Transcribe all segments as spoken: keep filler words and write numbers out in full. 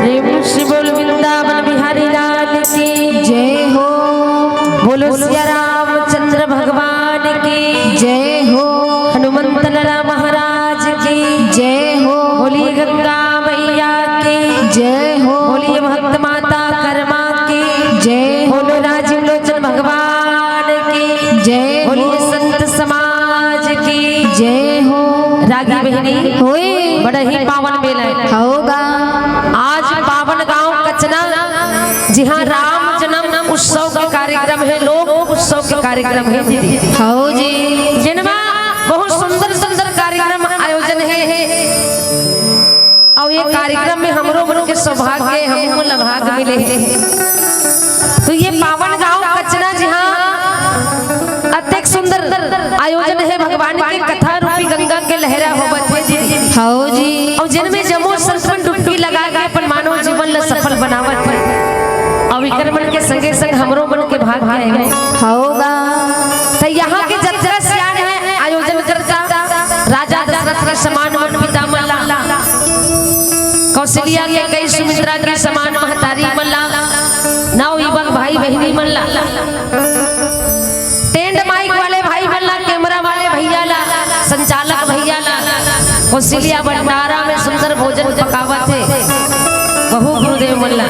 प्रेम से बोल वृंदावन बिहारी लाल की। जय हो। बोलो सिया रामचंद्र भगवान की। जय हो। हनुमंत लाला महाराज की। जय हो। बोलिए गंगा मैया की। जय हो। बोलिए भक्त माता कर्मा की। जय हो। बोलो राजीव लोचन भगवान की। जय हो। बोलिए संत समाज की। जय हो। रागी बहिनी, होए। बड़ा ही पावन मेला है। होगा। आज पावन गांव कचना, जिहां राम जन्म उत्सव के कार्यक्रम है, लोक उत्सव के कार्यक्रम है दीदी। हौ जी। जेनमा बहुत सुंदर सुंदर कार्यक्रम आयोजन है। अउ ये कार्यक्रम में हमरो मन के सौभाग्य हे, हमरो मन ल भाग मिले हे। तो ये पावन गांव कचना, जिहां अतेक सुंदर आयोजन हे, भगवान के कथा रूपी गंगा के लहरा होवत हे जी। हौ जी। अउ जिनमें जम्मो संत मन डुबकी लगा के अपन मानव जीवन ल सफल बनावत हे। अउ एकर मन के संगे संग हमरो मन के भाग हे। हौ गा। त यहाँ के जतका सियान हे आयोजन करता, राजा दशरथ के समान मन पिता मन ला, कौशल्या के कई सुमित्रा के समान महतारी मन ला, नव युवक भाई बहिनी मन ला, टेंट माइक वाले भाई मन ला, कैमरा वाले भैया ला, संचालक भैया ला, कौशल्या भंडारा में सुंदर भोजन पकावत हे, बहू गुरुदेव मन ला।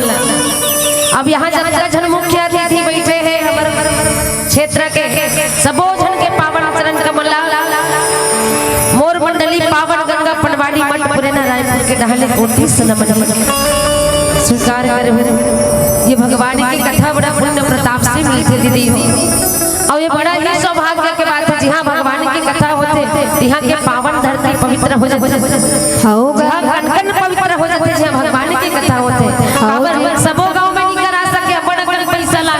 अब यहाँ जतका झन मुख्य अतिथि बैठे हे हमर क्षेत्र के सबो झन के पावन चरण कमल ला, मोर मंडली पावन गंगा पनवाड़ी मठ पुरेना रायपुर के डहले कोटि से नमन स्वीकार करहु। ये भगवान के कथा बड़ा पुण्य प्रताप से मिलथे दीदी हो। अउ ये बड़ा ही सौभाग्य के बात हे, जिहाँ भगवान के कथा होथे, तिहाँ के पावन धरती पवित्र हो जाथे। हौ गा। जिहाँ कन कन पवित्र हो जाथे, जिहाँ भगवान के कथा होथे। हौ काबर जी। सबो गाँव में निकर आ सके, अपन अपन पैसा ला।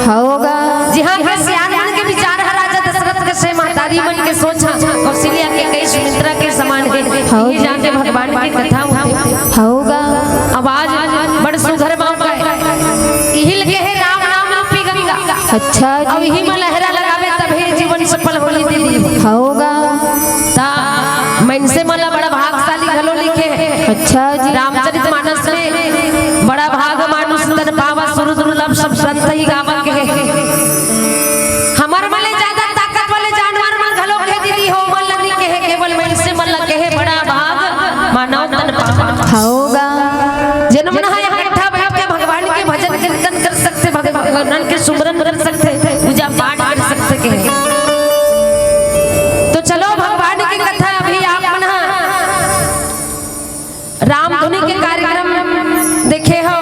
हौ गा। जिहाँ के सियान मन के विचार हे, राजा दशरथ के से महतारी मन के सोच हे, कौशल्या के कई सुमित्रा के समान हे। हौ ये जी। जाके भगवान के कथा होथे। हौ गा। अब आज बड़ सुघर मौका हे। इही ल कहे राम नाम रूपी गंगा। अच्छा जी। अब इही म लहरा लगावे तभे जीवन सफल होही दीदी। हौ गा। ता मनसे मन ला बड़ा भागशाली घलो लिखे हे। अच्छा जी। रामचरित मानस में बड़ा भाग मानुष तन पावा सुर दुर्लभ सब संत ही गावा कहे हे। हमर मन ले ज्यादा ताकत वाले जानवर मन घलो कहे दीदी हो, मन ला नइ कहे, केवल मनसे मन ला कहे बड़ा भाग मानव तन पावा। हौ गा। जेन मन ह इकट्ठा बैठ के भगवान के भजन कीर्तन कर सकथे, भगवान के सुमरन कर सकथे, पूजा पाठ कर सकथे कहे। तो चलो भगवान के कथा अभी आप मन ह रामधुनी के कार्यक्रम देखे हो,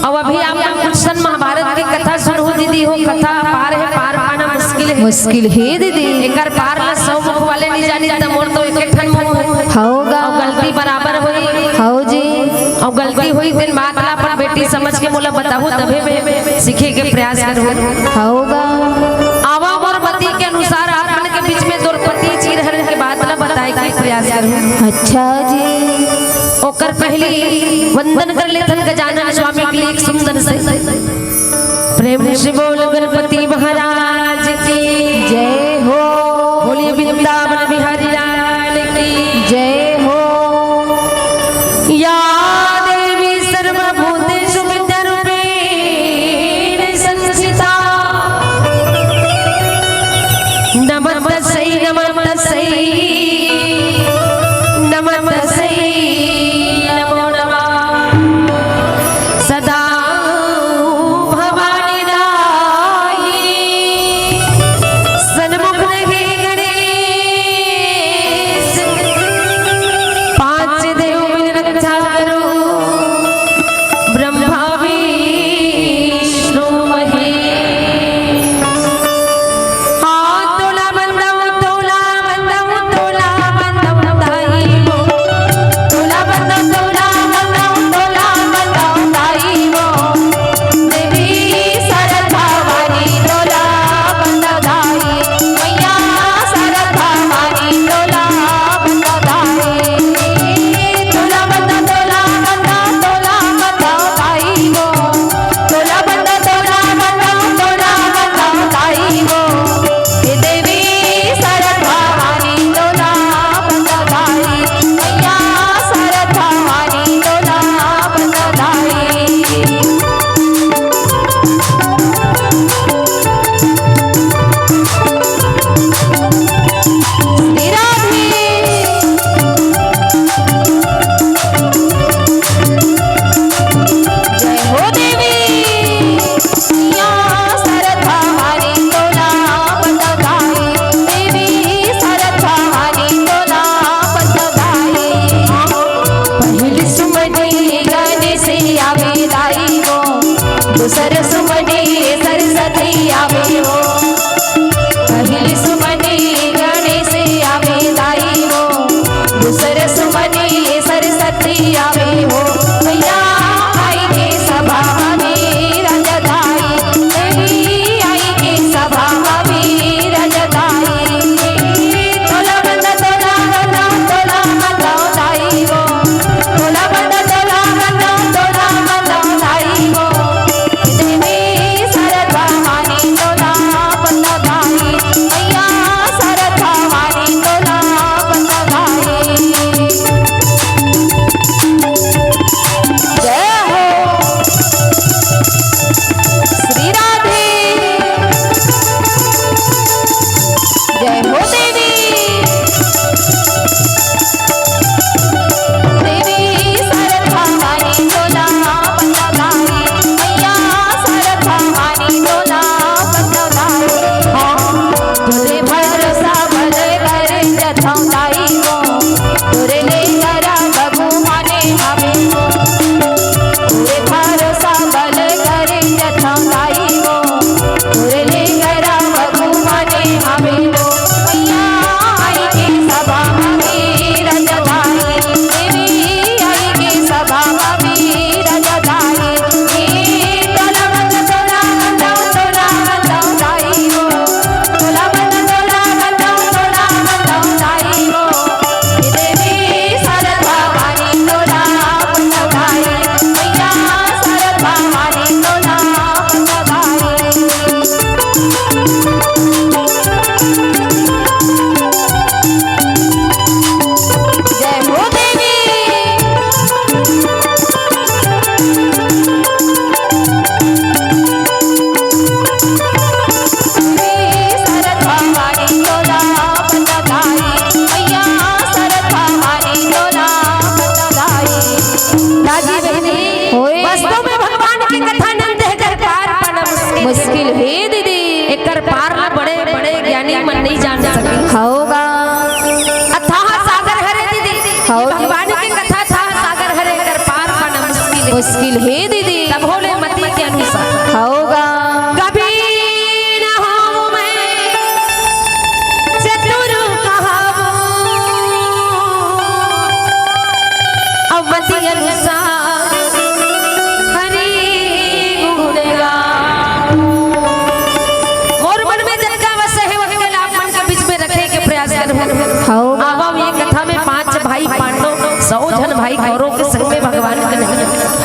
अउ अभी आप मन कुछ सन महाभारत के कथा सुनहू दीदी हो, कथा अपार हे, पार पाना मुश्किल हे। मुश्किल हे दीदी। एकर पार ला सौ मुख वाले नइ जानी, त मोर तो एके ठन मुख हे। हौ गा। अउ गलती बराबर होही। हौ जी। अउ गलती होही तेन बात ला अपन बेटी समझ के मोला बताहू, तभे मैं सीखे के प्रयास करहूँ। हौ गा। आवा मोर मति के अनुसार आप मन के बीच में द्रौपदी चीरहरण के बात ला बताए के प्रयास करहूँ। अच्छा जी। ओकर पहली वंदन कर लेथन गजानन स्वामी के लिए एक सुंदर से प्रेम से बोल गणपति महाराज की जय। सुमनी सरस्वती आवे हो, पहली सुमनी गणेश आवे दाई हो, दूसरे सुमनी सरस्वती आवे हो। मैया आई के सभा में विराज दाई, देवी आई के सभा में विराज दाई। तोला बंदा, तोला बंदा, तोला बंदा दाई हो, तोला बंदा, तोला बंदा, तोला बंदा दाई हो। देवी सरस्वती तोला बंदा दाई, मैया सरस्वती तोला बंदा दाई। जय हो श्री राधे। जय हो देवी। देवी सरस्वती तोला बंदा दाई, मैया सरस्वती तोला बंदा दाई। हाँ, तोरे भरोसा बल करे जथौंदाई हो, तोरे ले करा बगु माने हवे हो। तोरे भरोसा बल करे जथौंदाई हो, तोरे ले करा बगु माने हवे हो। मैया आई के सभा में विराज दाई, देवी आई के सभा में विराज दाई। जय हो देवी। सरधा वाली तोला बंदा दाई, मैया सरधा वाली तोला बंदा दाई। दादी बहनी, होए। वास्तव में भगवान के कथा नंद है, एकर पार पाना मुश्किल है। मुश्किल है दीदी। एकर पार ला बड़े बड़े ज्ञानी मन नहीं जान सके। होगा। अथाह सागर हरे दीदी। हो। भगवान के कथा था सागर हरे, एकर पार पाना मुश्किल है। मुश्किल है दीदी। तब होले मति के अनुसार। होगा। कभी न हूँ मैं चतुर कहावो, अब मति अनुसार हरि गुण गावो। मोर मन में जतका वस हे, ओतके ला आप मन के बीच में रखे के प्रयास करहूँ। हौ। आवा ये कथा में पांच भाई पांडव, सौ झन भाई कौरव के संग में भगवान के नहीं।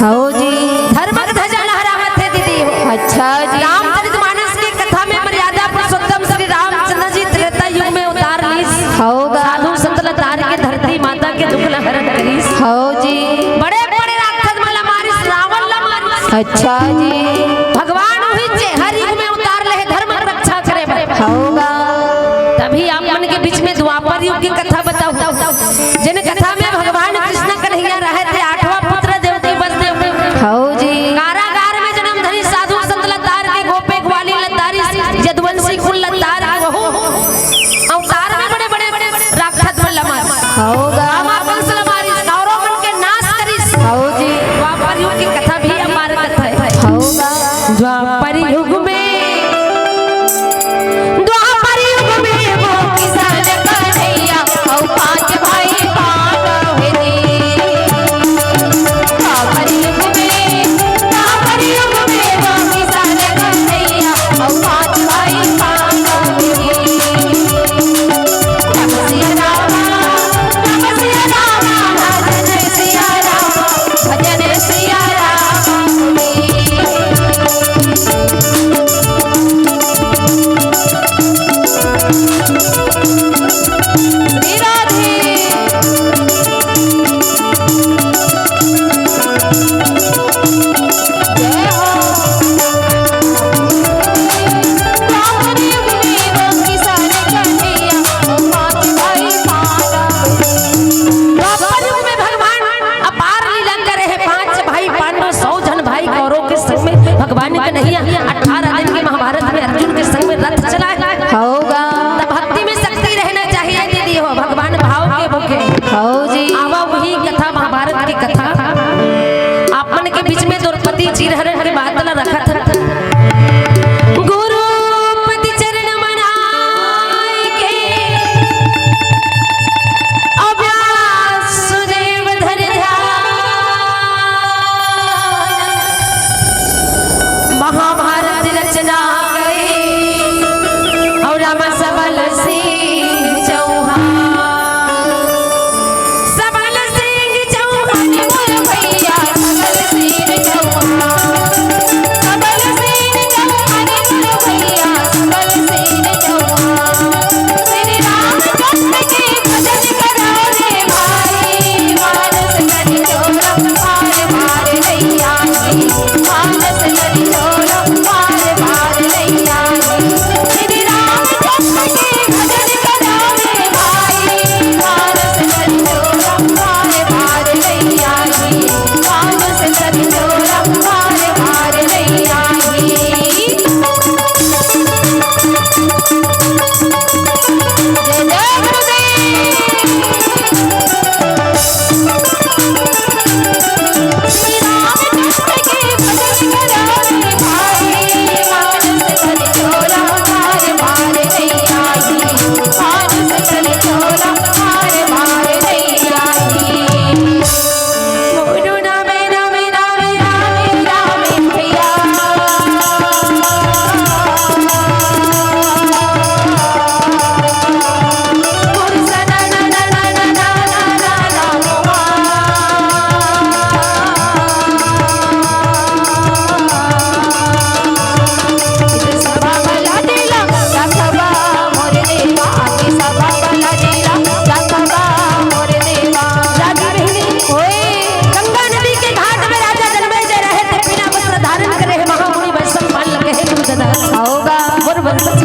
हौ जी। धर्म के ध्वजा लहरावत हे दीदी हो। अच्छा जी। रामचरित मानस के कथा में मर्यादा पुरुषोत्तम श्री रामचंद्र जी त्रेता युग में अवतार लीस। हौ गा। साधु संत ला तार के धरती माता के दुख ला हरण करीस। हौ जी। बड़े बड़े राक्षस मन ला मारिस, रावण ला मारिस। अच्छा जी। भगवान उही चे हर युग में अवतार ले धर्म के रक्षा करे बर। हौ गा। तभी आप मन के बीच में द्वापर युग की कथा बताहूँ, जिन कथा में भगवान कृष्ण कन्हैया रहे थे, आठवां पुत्र देवकी वसुदेव। हौ जी। कारागार में जन्म धरी साधु संत ला तार के, गोपे ग्वाली ला तारी, यदुवंशी कुल ला तार के, वहू अवतार में बड़े बड़े राक्षस मन ला मार। हौ गा। राम आपन से ला मारी, कौरव मन के नाश करिस। हौ जी। द्वापर युग की कथा भी अपार कथा है। हौ गा। द्वापर युग में, द्वापर युग में वो किसान कन्हैया और पांच भाई पांडव हे जी। द्वापर युग में, द्वापर युग में वो किसान कन्हैया और पांच भाई पांडव हे जी। नम सिया रामा, नम सिया रामा, भजन सिया रामा, भजन सिया रामा। श्री राधे। जय हो। द्वापर युग में भगवान अपार लीला करे हे। पांच भाई पांडव, सौ झन भाई कौरव के संग में भगवान कन्हैया अठारह दिन के महाभारत में अर्जुन के संग में रथ चलाए। हौ गा। तब भक्ति में शक्ति रहना चाहिए दीदी हो, भगवान भाव के भूखे। हौ जी। आवा वही कथा, महाभारत की कथा। आप मन के बीच में द्रौपदी चीरहरण के बात ला रखत हन।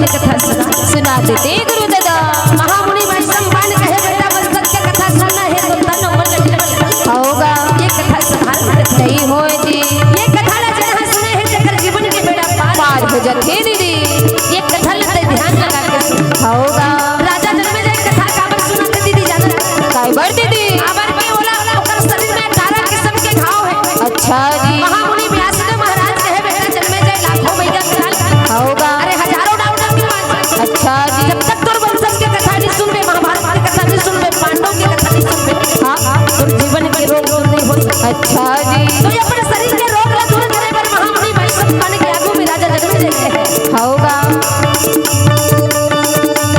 कथा सुना, सुना देते गुरु दादा। महामुनि वैशंपायन कहे, "बेटा, वंशज के कथा सुनना हे तो तन मन निकल।" होगा। ये कथा साधारण नहीं होय जी। ये कथा ला जेन ह सुने हे, तेकर जीवन के बेड़ा पार पार हो जाथे दीदी। ये कथा ला ते ध्यान लगा के सुन। होगा। राजा जनमेजय कथा काबर सुनाथे दीदी, जानत? काबर दीदी? काबर के ओला, ओकर शरीर में अठारह किस्म के घाव हे। अच्छा जी। महामुनि व्यासदेव महाराज कहे, "बेटा जनमेजय, लाखों मइया के लाल।" होगा। अरे, हजारों डॉक्टर के पास। अच्छा जी। जब तक तोर वंशज के कथा नहीं सुनबे, महाभारत के कथा नहीं सुनबे, पांडव के कथा नहीं सुनबे, हाँ, हाँ। तोर जीवन के रोग दूर नहीं होई। अच्छा जी। तो ये अपने शरीर के रोग ला दूर करे बर महामुनि वैशंपायन के आगू में राजा जनमेजय कहे। होगा।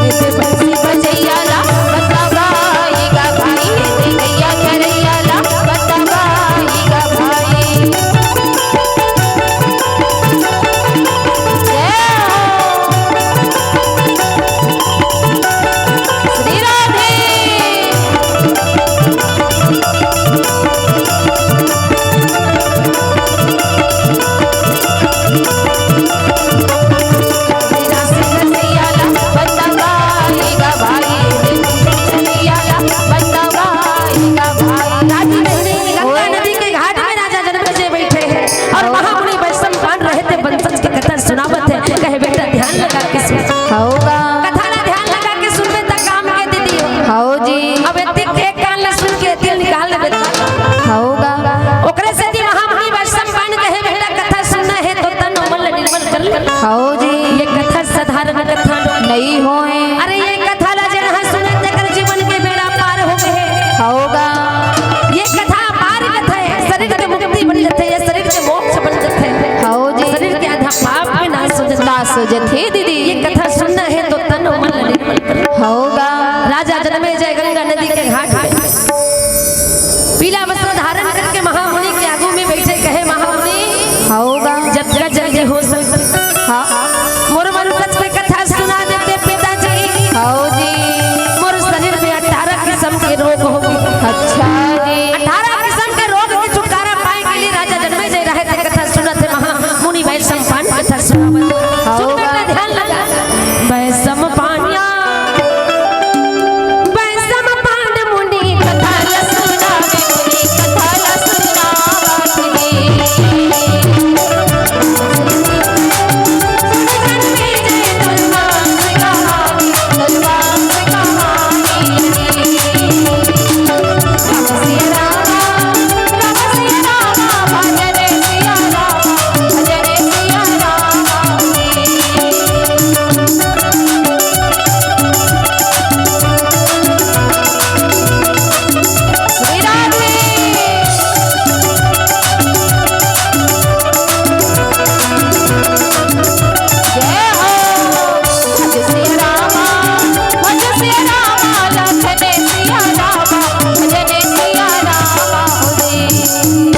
एते बंसी बजैया ला बतावा, ई गा भाई, एते गैया चरैया ला बतावा, ई गा भाई। जय हो। श्री राधे। गंगा नदी के घाट में राजा जनमेजय बैठे हैं और महामुनि वैशंपायन रहे थे, वंशज के कथा सुनावत है। कहे, "बेटा, ध्यान लगा के सुन।" होगा। कथा ला ध्यान लगा के सुनबे त काम के दीदी हो। हौ जी। अब एतिक एक कान ला सुन के एतिक निकाल लेबे त। होगा। ओकरे सेती महामुनि वैशंपायन कहे, "बेटा, कथा सुनना हे तो तन मन ला निर्मल कर ले।" हौ जी। ये कथा साधारण कथा नहीं होय। अरे, ये कथा ला जेन ह सुने, तेकर जीवन के बेड़ा पार हो गे। होगा। ये कथा अपार कथा हे, शरीर के मुक्ति बन जाथे, ये शरीर के मोक्ष बन जाथे। हौ जी। शरीर के आधा पाप के नाश हो जाथे। नाश हो जाथे दीदी। ये कथा सुनना हे तो तन मन ला निर्मल कर। होगा। राजा जनमेजय गंगा नदी के घाट पे पीला वस्त्र धारण करके महामुनि के आगू में बैठे, कहे, "महामुनि, होगा। जतका जल्दी हो सके, हाँ। मोर वंशज के कथा सुना देते पिताजी। हौ जी। मोर शरीर में अठारह किस्म के रोग हो गे।" अच्छा जी। अठारह किस्म के रोग के छुटकारा पाए के लिए राजा जनमेजय रहे थे, कथा सुनत हे महामुनि वैशंपायन कथा सुनावत। हौ सुन बेटा, बा। ध्यान लगा। वैशंपायन, वैशंपायन मुनि कथा ला सुनावे, मुनि कथा ला सुनावत हे।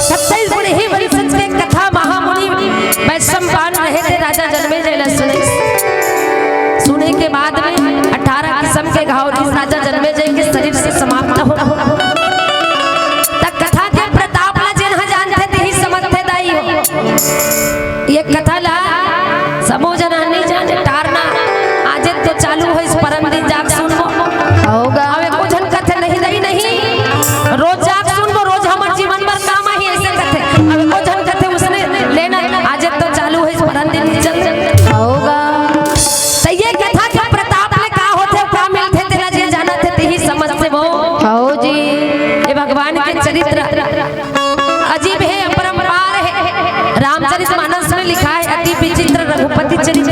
सत्ताईस गुण ही वंशज के कथा महामुनि वैशंपायन रहे थे, राजा जनमेजय ला सुने। सुने के बाद में अठारह किस्म के घाव जिस राजा जनमेजय के शरीर से समाप्त हो। त कथा के प्रताप ला जेन ह जानथे, तेही समझथे दाई हो। ये कथा ला समूह जन ह नहीं जाने, टारना। आजे तो चालू होइस, परन दिन जाके सुनबो। होगा। अब एको झन कथे, "नहीं दाई, नहीं, रोज जाके सुनबो, रोज हमर जीवन भर काम आही," अइसे कथे। अब एको झन कथे, "उसने लेना, आजे तो चालू होइस, परन दिन चल।" होगा। त ये कथा के प्रताप ले का होथे, का मिलथे, तेला जे जानत हे, तेही समझथे वो। हौ जी। ये भगवान के चरित्र अजीब हे, अपरंपार हे। रामचरित मानस में लिखा हे, "अति विचित्र रघुपति चरित्र,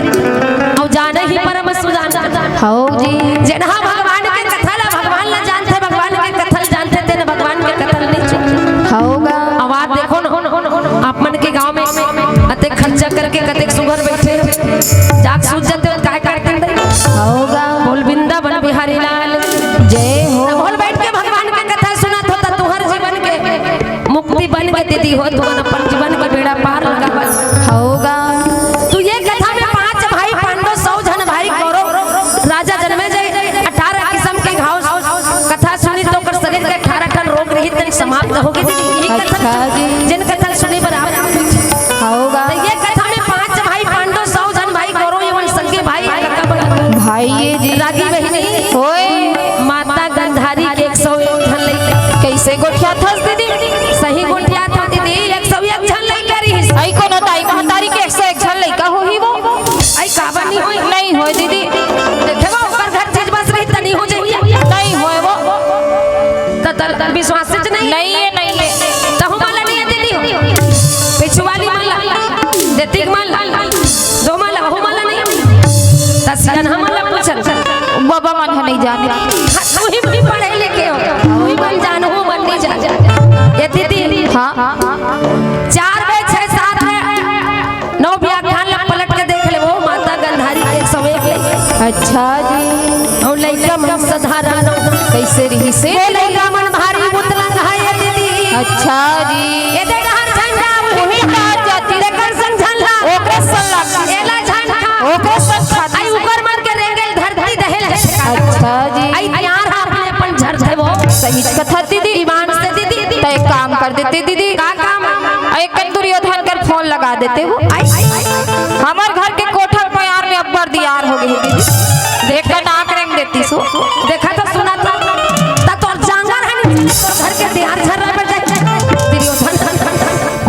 अउ जानहि परम सुजान।" हौ जी। जेनहा भगवान के कथा ला, भगवान ला जानथे, भगवान के कथा ला जानथे, तेन भगवान के कथा ला नहीं छू। होगा। अब आ देखो न, आप मन के गांव में अतेक खर्चा करके कतेक सुघर बैठे हो, जाके सूत जाते हो, काय करते हो? होगा। बोल वृंदावन बिहारी लाल जय हो। बोल बैठ के भगवान के कथा सुनत हो, त तुहर जीवन के मुक्ति बन के दीदी हो, तुमन अपन जीवन के बेड़ा पार लगावत। होगा। तो ये कथा में पांच भाई पांडव, सौ झन भाई कौरव, राजा जनमेजय अठारह किस्म के घाव, कथा सुनी तो ओकर शरीर के अठारह ठन रोग रहित समाप्त हो गे। ये कथा अच्छा जी। जेन कथा सुने बर आप होगा। तो ये कथा में पांच भाई पांडव, सौ झन भाई कौरव, एमन संगे भाई कका से गोठियाथस दीदी? सही गोठियाथस दीदी, एक सौ एक झन लइका रिहिस। अई कोनो दाई महतारी के एक सौ एक झन लइका होही वो? अई काबर नहीं होही? नहीं होय दीदी। देखे वो, ओकर घर चीज बस रही त नहीं हो जाही। नहीं होय वो। त, त, त विश्वास से नहीं? नहीं है, नहीं है। तहु माला नहीं है दीदी हो? पिछुवाली माला, देतिक माला, दो माला, वहु माला नहीं। त सियान हमन ला पूछत। बाबा मन ह नहीं जाने। तू ही भी पढ़े लिखे हो, तू ही मन जानहू, मन नहीं जाने। ये दीदी, हाँ। चार बजे, छह, सात में नौ व्याख्यान ला पलट के देख ले, वो माता गंधारी के समय के। अच्छा जी। अउ लइका मन साधारण। कइसे रिहिसे? ये लइका मन भारी मुतलंग हे ये दीदी। अच्छा जी। ये दे डहर झन जाव। वही बात जाती। तेकर संग झन ला। ओकरे संग ला। एला झन खा। ओकरे संग खा। आई ऊपर मन के रेंगेल धरती दहेल है। अच्छा जी। आई प्यार हा अपने अपन झरथे वो। सही कथा दीदी। ईमान से दीदी। त एक काम कर देते दीदी। का काम? अउ एक कन दुर्योधन कर फोन लगा देते वो। आई, आई, आई। हमर घर के कोठा पयार में अब्बड़ दियार हो गए दीदी। एक कन नाक रेंग देती सो। देखा तो सुना तो। त तोर जांगर है नहीं, तोर घर के दियार झर्रा पर जाए। दुर्योधन।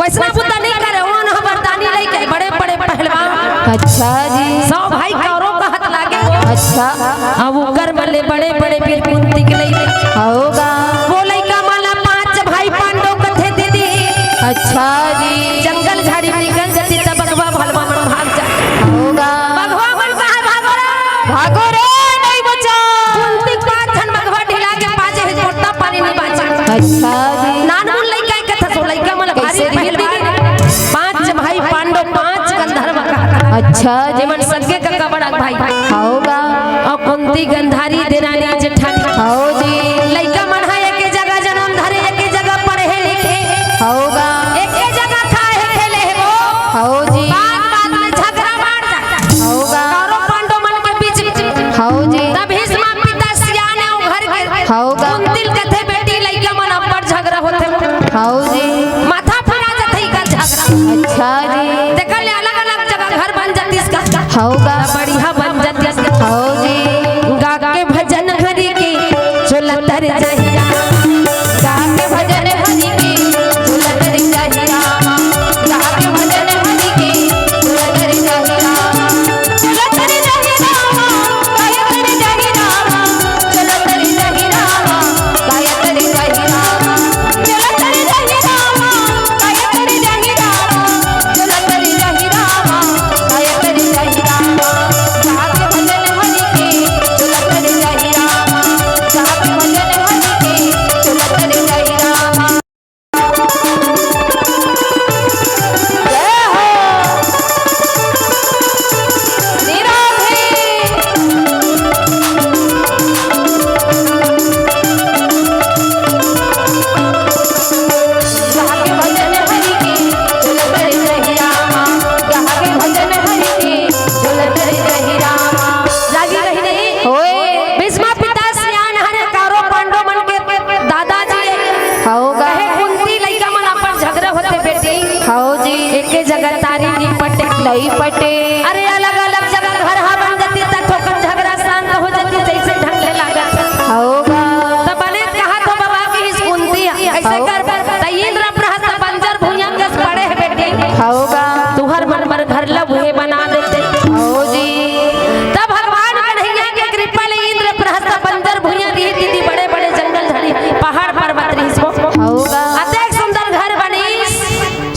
वैसना बुता नहीं करे, वो ना वरदानी लेके बड़े बड़े पहलवान। अच्छा जी। सौ भाई कौरव कहत लागे। अच्छा। अब ओकर मन ले बड़े बड़े वीर कुंती के लइका। होगा। वो लइका मन ला पांच भाई पांडव कथे दीदी। अच्छा जी। जंगल झाड़ी निकल जाती तब बघवा भलवा मन भाग जाते। होगा। बघवा मन कहा भागो रे। भागो रे, नहीं बचा। कुंती पांच झन बघवा ढिला के पाजे हे, छोटा पानी नहीं बाचा। अच्छा जी। नानमुन लइका के कथा सो लइका मन भारी कैसे पहलवान। पांच भाई पांडव, पांच गंधर्व का। अच्छा जी। जेमन सगे कका बड़ा भाई। होगा। अउ कुंती गंधारी देरानी जेठानी। हो जी। लइका मन ह एके जगह जनम धरे, एके जगह पढ़े लिखे। होगा। एके जगह खाए खेले हे वो। हो जी। बात बात में झगरा मार जाता। होगा। कौरव पांडव मन के बीच में। हो जी। तब भीष्म पिता सियान हे वो घर के। होगा। कुंती ल कथे बेटी लइका मन अब्बड़ झगरा होथे। हो जी। माथा फरा जथे एकर झगरा। अच्छा जी। तेकर ले अलग-अलग जगह घर बन जातिस का। होगा। बढ़िया बन जातिस। हो जी। गा के भजन हरि के चलत रे जहिया। गा के भजन हरि के चलत रे जहिया। गा के भजन हरि के चलत रे जहिया। चलत रे जहिया। रागी रही नहीं। होए। भीष्म पिता सियान हरे, कौरव पांडव मन के दादाजी हे। हव गा। कहे कुंती लइका मन अपन झगरा होथे बेटी। हव जी। एके जगह तारी नी पटे। नहीं पटे। अरे अलग-अलग जगह घर हा बन जातिस त थोकन झगरा शांत हो जातिस जइसे ढंग ले लागत। हव गा। त बने कहा तो बाबा की इस कुंती हे। अइसे हव। कर त इंद्रप्रस्थ बंजर भुइयां कस पड़े हे बेटी। हव गा। तुहर मन बर घर ला उहे बना देते। हव जी। त भगवान कन्हैया के कृपा ले इंद्रप्रस्थ बंजर भुइयां रिहिस दीदी, बड़े-बड़े जंगल झाड़ी, पहाड़ पर्वत रिहिस वो। हव गा। अतेक सुंदर घर बनिस,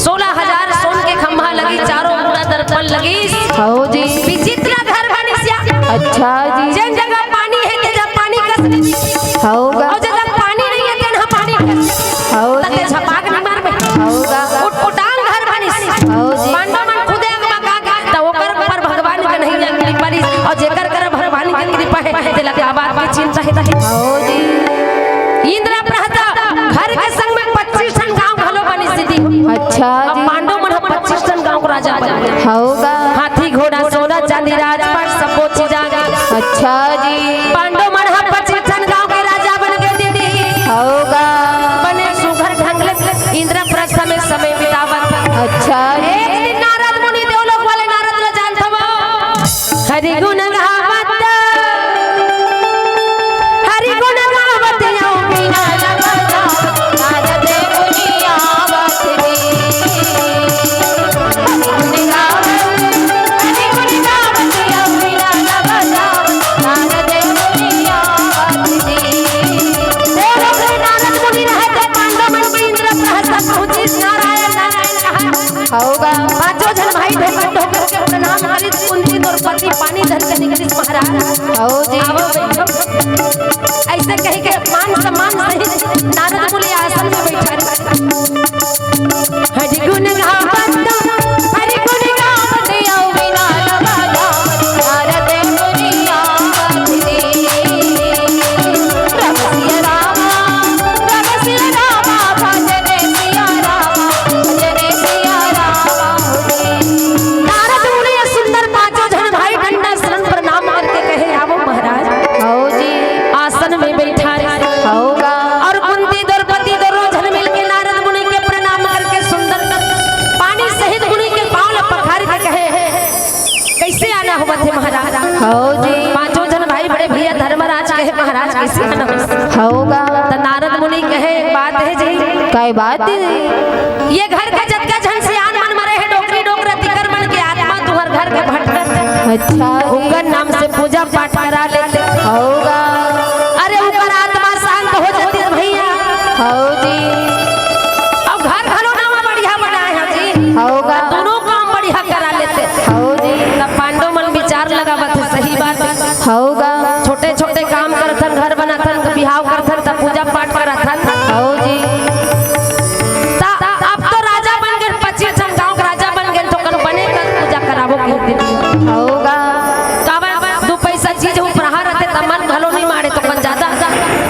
सोलह हजार सोन के खंभा लगिस, चारों मुड़ा दर्पण लगिस। हव जी। विचित्र घर बनिस या। अच्छा जी। जेन जगह पानी हे, ते जगह पानी कस। हव गा। अउ जगह पानी नहीं हे, तेन ह पानी कस। हव जी। तते झपाक नहीं मार में। हव गा। उटपुटांग घर बनिस। हव जी। पांडव मन खुदे अंग बगा गे, त ओकर ऊपर भगवान कन्हैया कृपा रिहिस, अउ जेकर कर भगवान के कृपा हे, तेला का बात के चिंता हे, त हे। हव जी। इंद्रप्रस्थ घर के संग में पच्चीस ठन गांव घलो बनिस दीदी। अच्छा अब जी। पांडव मन ह पच्चीस ठन गांव के राजा बन गे। हव गा। हाथी घोड़ा सोना चांदी राजपाट सबो चीज आ गे। अच्छा जी। पांडव मन ह पच्चीस ठन गांव के राजा बन गे दीदी। हव गा। बने सुघर ढंग ले इंद्रप्रस्थ में समय बितावत। अच्छा जी। एक दिन नारद मुनि, देवलोक वाले नारद ल जानथव। हरि गुण गावत, हरि गुण गावत अउ बीना लगत। कुंती द्रौपदी पानी धर के निकलिस महाराज। हव जी। आवो बैठो। अइसे कहि के मान सम्मान सहित नारद मुनि आसन में बइठा। हरि गुण गावत, हरि गुण गावत, अउ बिना लबा गावत, नारद मुनि आवत जी। रमसिया रामा, रमसिया रामा, भजन सिया रामा, भजन सिया रामा। नारद मुनि सुंदर पांचों झन भाई डंडा शरण प्रणाम करके कहे, "आवो महाराज।" हव जी। आसन में बइठा रहे। हव गा। अउ कुंती द्रौपदी दोनों झन मिलके नारद मुनि के प्रणाम करके सुंदर पानी सहित मुनि के पांव ल पखार के कहे, "कइसे आना होवत हे महाराज?" हव जी। पांचों झन भाई बड़े भइया धर्मराज कहे, "महाराज कइसे आना होवत?" हव गा। त नारद मुनि कहे, "एक बात हे जी।" काय बात हे? ये घर के जतका झन सियान मन मरे हे, डोकरी डोकरा तिकर मन के आत्मा तुंहर घर के भटकत हे। अच्छा जी। उंकर नाम से पूजा पाठ करा लेते। हव गा। अरे उंकर आत्मा शांत हो जाती हे भइया। हव जी। अउ घर घलो नवा बढ़िया बनाए हे जी। हव गा। दूनों काम बढ़िया करा लेते। हव जी। तब पांडव मन बिचार लगावत हे, सही बात हे। हव गा। छोटे छोटे काम करथन, घर बनाथन, बिहाव करथन, तब पूजा पाठ करथन। हव जी। त अब तो राजा बन गेन, पच्चीस झन गांव के राजा बन गेन, त ओकर बने कस पूजा कराबो कहि दीदी। हव गा। काबर दू पइसा चीज उपराहा रहिथे, त मन घलो नइ माड़े, त ओकर जादा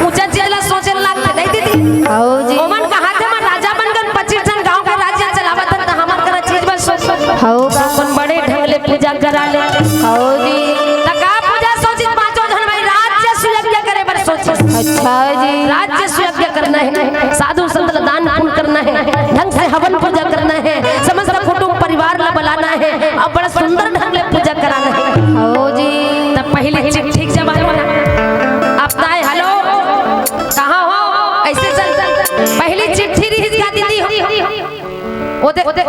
ऊंचा चीज ला सोचे लागथे, नहीं दीदी? हव जी। ओमन कहाथे, "मैं राजा बन गेन, पच्चीस झन गांव के राज्य चलावत हन, त हमर करा चीज बर सोच।" हव गा। अपन बड़े ढंग ले पूजा करा ले। हव जी। त का पूजा सोचिस पांचों झन भाई? राज्य सुयज्ञ करे बर सोचिस। अच्छा जी। राज्य सुयज्ञ करना हे, साधु संत ल दान पुण्य करना हे, ढंग से हवन पूजा करना हे, समस्त कुटुंब परिवार ल बलाना हे, अउ बड़ा सुंदर ढंग ले पूजा कराना हे। हव जी। त पहिली चिट्ठी के जमाना। अब ताय, "हेलो, कहाँ हो?" अइसे चल, चल। पहिली चिट्ठी रिहिस का दीदी हो? ओदे, ओदे,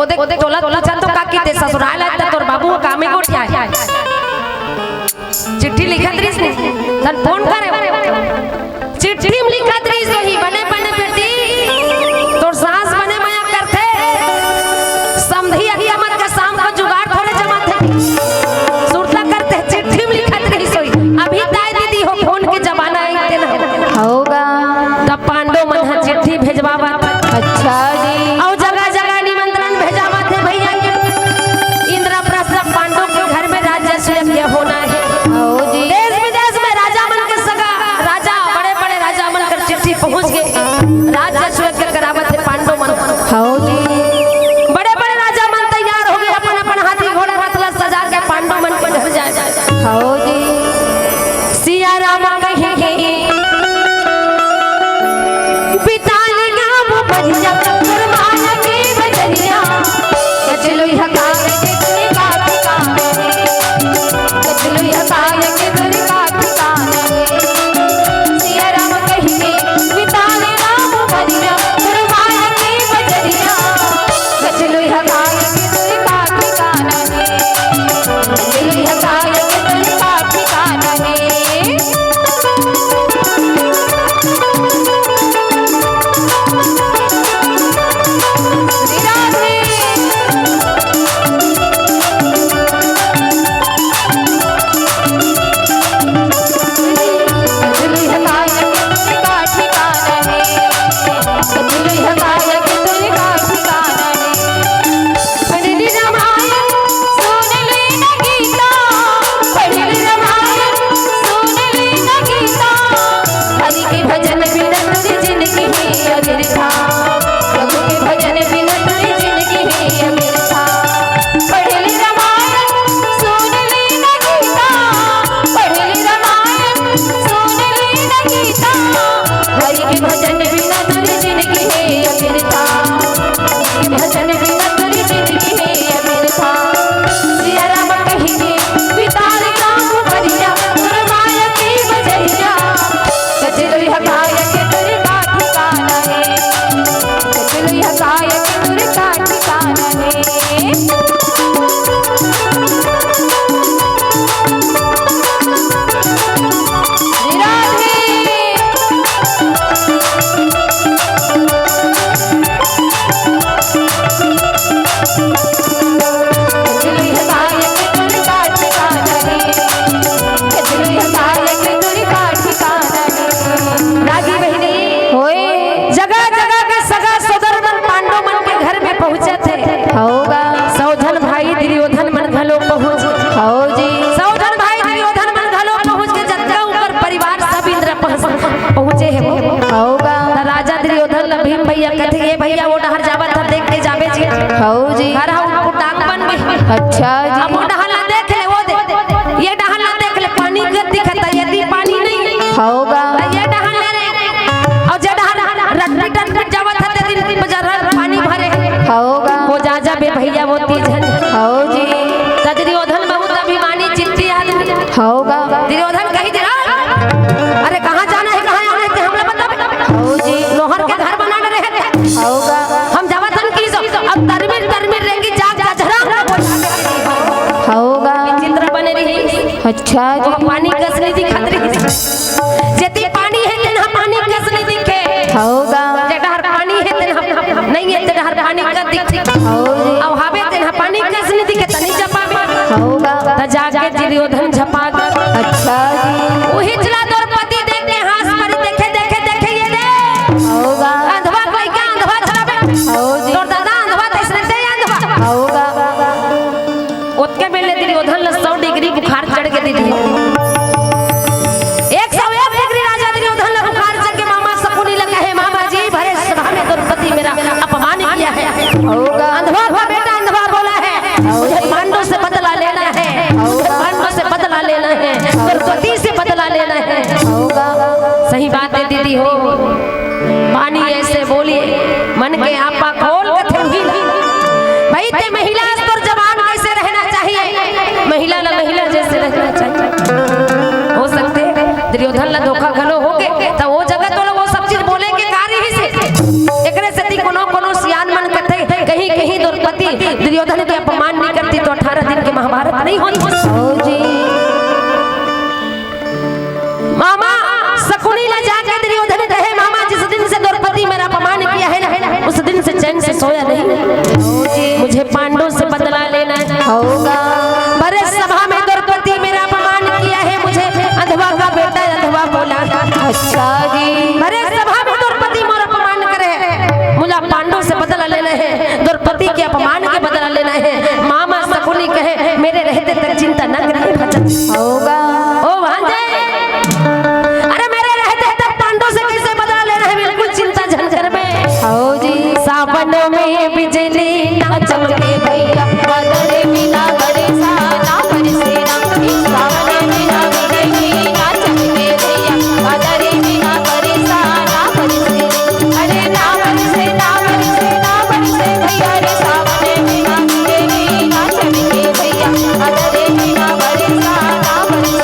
ओदे, ओदे, तोला, तोला चल तो का कीते ससुराल आय त तोर बाबू ह कामे गोठियाय। चिट्ठी लिखत रिहिस, तहन फोन करे। चिट्ठी म लिखत रिहिस होही, "बने, बने बेटी, तोर सास बने मया करथे, समधी अतिया मन के शाम को जुगाड़ थोरे जमाथे।" सुरता करथे, चिट्ठी म लिखत रिहिस होही। अभी ताय दीदी हो, फोन के जमाना हे तेन। हव गा। तब पांडव मन ह चिट्ठी भेजवावत। अच्छा जी। अउ जगह जगह निमंत्रण भेजावत हे भइया के, इंद्रप्रस्थ पांडव के घर में राज्य सुयज्ञ होना हे। हव जी। देश विदेश में राजा मन के सगा, राजा हौ जी। सौ झन भाई दुर्योधन मन घलो पहुँच के जतका ऊपर परिवार सब इंद्र पहुँच, पहुँचे हे वो। हौ गा। त राजा दुर्योधन ल भीम भैया कथे, "ए भैया, वो डहर जावत ह, देख के जाबे जी।" हौ जी। घर ह उटपुटांग बन गे। अच्छा जी। अब वो डहर ला देख ले, वो दे, ये डहर ला देख ले, पानी कस दिखत हे, यदि पानी नहीं। हौ गा। त ये डहर ले रे, अउ जे डहर रटपिट रटपिट जावत ह, ते दिन बजार पानी भरे। हौ गा। वो जा जाबे भैया, वो तीज झन। हौ जी। त दुर्योधन बहुत अभिमानी चित्ती आदमी। हौ गा। दुर्योधन कही दिया, "अरे कहाँ जाना हे, कहाँ आना हे, ते हमला बताबे।" हौ जी। नोहर के घर बनाना रहे। हौ गा। हम जावत हन कि सो, अब तरमिर तरमिर रेंगी जाग जझरा। हौ गा। चित्र बने रही। अच्छा जी। वो पानी कस नहीं दिखत रही। जेती पानी हे, तेन ह पानी कस नहीं दिखे। हौ गा। जे डहर पानी हे, तेन ह नहीं हे, ते डहर पानी कस दिखथे। हौ जी। अउ हावे, तेन ह पानी कस नहीं दिखे, त नहीं जा पाबे। हौ गा। त जाके दुर्योधन झपा गे। अच्छा जी। उही चला द्रौपदी देख के हाँस परी, देखे, देखे, देखे, ये दे। हौ गा। अंधवा कोई का अंधवा छाबे। हौ जी। तोर दादा अंधवा, तइसने ते अंधवा। हौ गा। ओतके बेले दुर्योधन ल सौ डिग्री बुखार चढ़ गे दीदी। एक सौ एक डिग्री राजा दुर्योधन ल बुखार चढ़ के मामा शकुनी ल कहे, "मामा जी, भरे सभा में द्रौपदी मेरा अपमान किया है।" हौ गा। अंधवा का बेटा अंधवा बोला है, "मुझे पांडव से बदला लेना है, मुझे पांडव से बदला लेना है, द्रौपदी से बदला लेना है।" हौ गा। सही बात है दीदी हो। पानी ऐसे बोलिए, मन के आपा खोल के थोड़ी। भाई, ते महिला अस तोर जबान कैसे रहना चाहिए? महिला ला महिला जैसे रहना चाहिए। हो सकथे दुर्योधन ला धोखा घलो होगे, त वो जगह तो वो सब चीज बोले के का रहिसे। एकरे सेती कोनो कोनो सियान मन कथे, कहीं कहीं द्रौपदी दुर्योधन के अपमान नहीं करती तो अठारह दिन के महाभारत नहीं होत। हौ जी। मामा शकुनी ला जाके दुर्योधन कहे, "मामा, जिस दिन से द्रौपदी मेरा अपमान किया है ना, उस दिन से चैन से सोया नहीं। मुझे पांडव से बदला लेना है।" हौ गा। भरे सभा में द्रौपदी मेरा अपमान किया है, मुझे अंधवा का बेटा अंधवा बोला। अच्छा जी। भरे सभा में द्रौपदी मोर अपमान करे, मुझे पांडव से बदला लेना है, द्रौपदी के अपमान के बदला लेना है। मामा शकुनी कहे, "मेरे रहते तक चिंता न करिए भजन।" हौ गा। ओ भांजे, अरे मेरे रहते तक पांडव से कैसे बदला लेना है, बिल्कुल चिंता झन करबे। हौ जी। सावन में बिजली ना चमके भैया, बादल बिना बरसा ना बरसे ना। सावन में ना बिजली ना चमके भैया, बादल बिना बरसा ना बरसे। अरे ना बरसे, ना बरसे, ना बरसे भैया रे, सावन में ना बिजली ना चमके भैया, बादल बिना बरसा ना बरसे।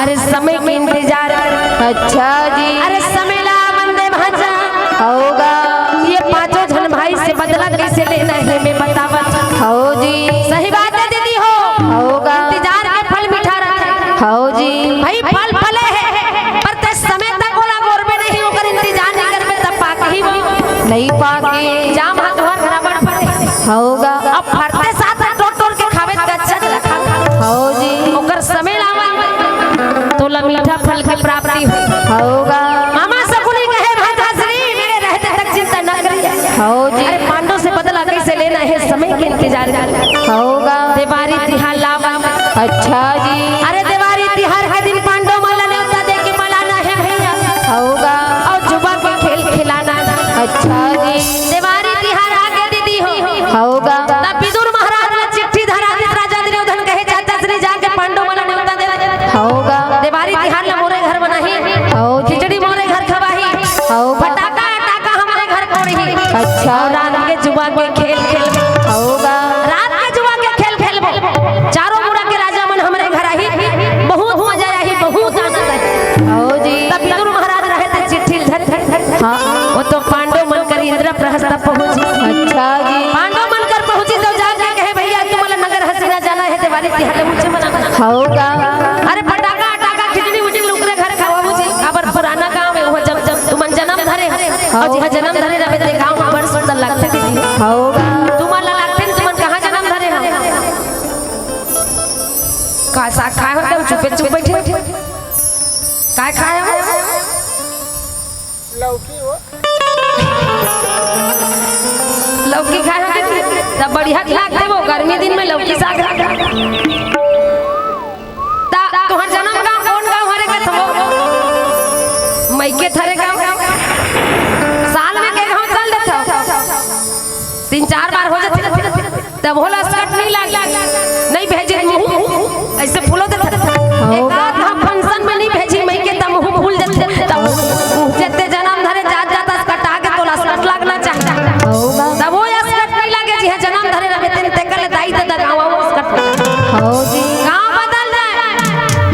अरे समय के इंतजार। अच्छा जी। अरे समय ला वंदे भांजा। हव गा। ये पांचों झन भाई से बदला कइसे लेना हे मैं बतावत हंव। हव जी। सही बात हे दीदी हो। हव गा। इंतजार के फल मीठा रहिथे। हव जी। भाई फल फले हे, पर तैं समय तक ओला गोरबे नहीं, ओकर इंतजार नहीं करबे तब पाकही वो। नहीं पाके। जाम हाथ तुंहर घर बड़ फरे। हव गा। अब फरते साथ टोर टोर के खाबे त अच्छा लगथे। हव जी। ओकर समय लावय त ओला मीठा फल के प्राप्ति होय। हव गा। मामा सकुनी कहे भांजा श्री, मेरे रहते तक चिंता न करिए। हव जी। अरे पांडव से बदला कइसे लेना हे, समय के इंतजार। हव गा। देवारी तिहार लावय। अच्छा जी। अरे देवारी तिहार के दिन पांडव मन ला नेवता दे के मलाना हे भैया। हव गा। अउ जुआ के खेल खिलाना हे। अच्छा जी। देवारी तिहार आगे दीदी हो। हव गा। तब विदुर महाराज ला चिट्ठी धरा दिस राजा दुर्योधन कहे, चाचा श्री जाके पांडव मन ला नेवता दे। हव गा। देवारी तिहार ला मोरे घर मनाही। हव जी। खिचड़ी मोरे घर खवाही। हव गा। फटाका अटाका हमरे घर फोड़ही। अच्छा। अउ रात के जुआ के खेल खेलबो। हव गा। रात के जुआ के खेल खेलबो। चारों मुड़ा के राजा मन हमरे घर आही। बहुत मजा आही, बहुत आनंद आही। हव जी। तब विदुर महाराज रहे थे चिट्ठी ल धर, धर, धर, धर। हाँ। वो तो पांडव मन कर इंद्रप्रस्थ पहुंची। अच्छा जी। पांडव मन कर पहुंची त जाके कहे, भैया तुमन ला नगर हस्तिना जाना हे, देवारी तिहार ला उच्च मनाना। हव गा। अरे फटाका अटाका खिचड़ी उचड़ी ल ओकरे घर खवाबो जी। काबर पुराना गांव हे, वो जब, जब तुमन जनम धरे हव। अउ जिहां जनम धरे रहिबे ते गांव में बड़ सुंदर लगथे दीदी। हव गा। तुमन ला लगथे न, तुमन कहां जनम धरे हव? का साग खाय हव, चुपे चुप बइठे। काय खाय हव? लौकी हो। लौकी खाय हव दीदी? तब बढ़िया लागथे वो, गर्मी दिन में लौकी साग। त तुंहर जनम गांव कोन गांव हरे कथव? मइके थरे गांव। साल में के घांव चल देथव? तीन चार बार हो जाथे। तब ओला स्कर्ट नहीं लागे, नहीं भेजे मुंह, अइसे फूलो देथे। हव। एक आध घांव function में नहीं भेजी मइके, तब मुंह फूल जाथे। तब जते जनम धरे जात जात स्कर्ट आगे त ओला स्कर्ट लागना चाहिए। हव गा। तब वो स्कर्ट नहीं लागे, जिहां जनम धरे रहिबे तेन तेकर ले दाई ददा गांव वो स्कर्ट। हव जी। गांव बदल जाय,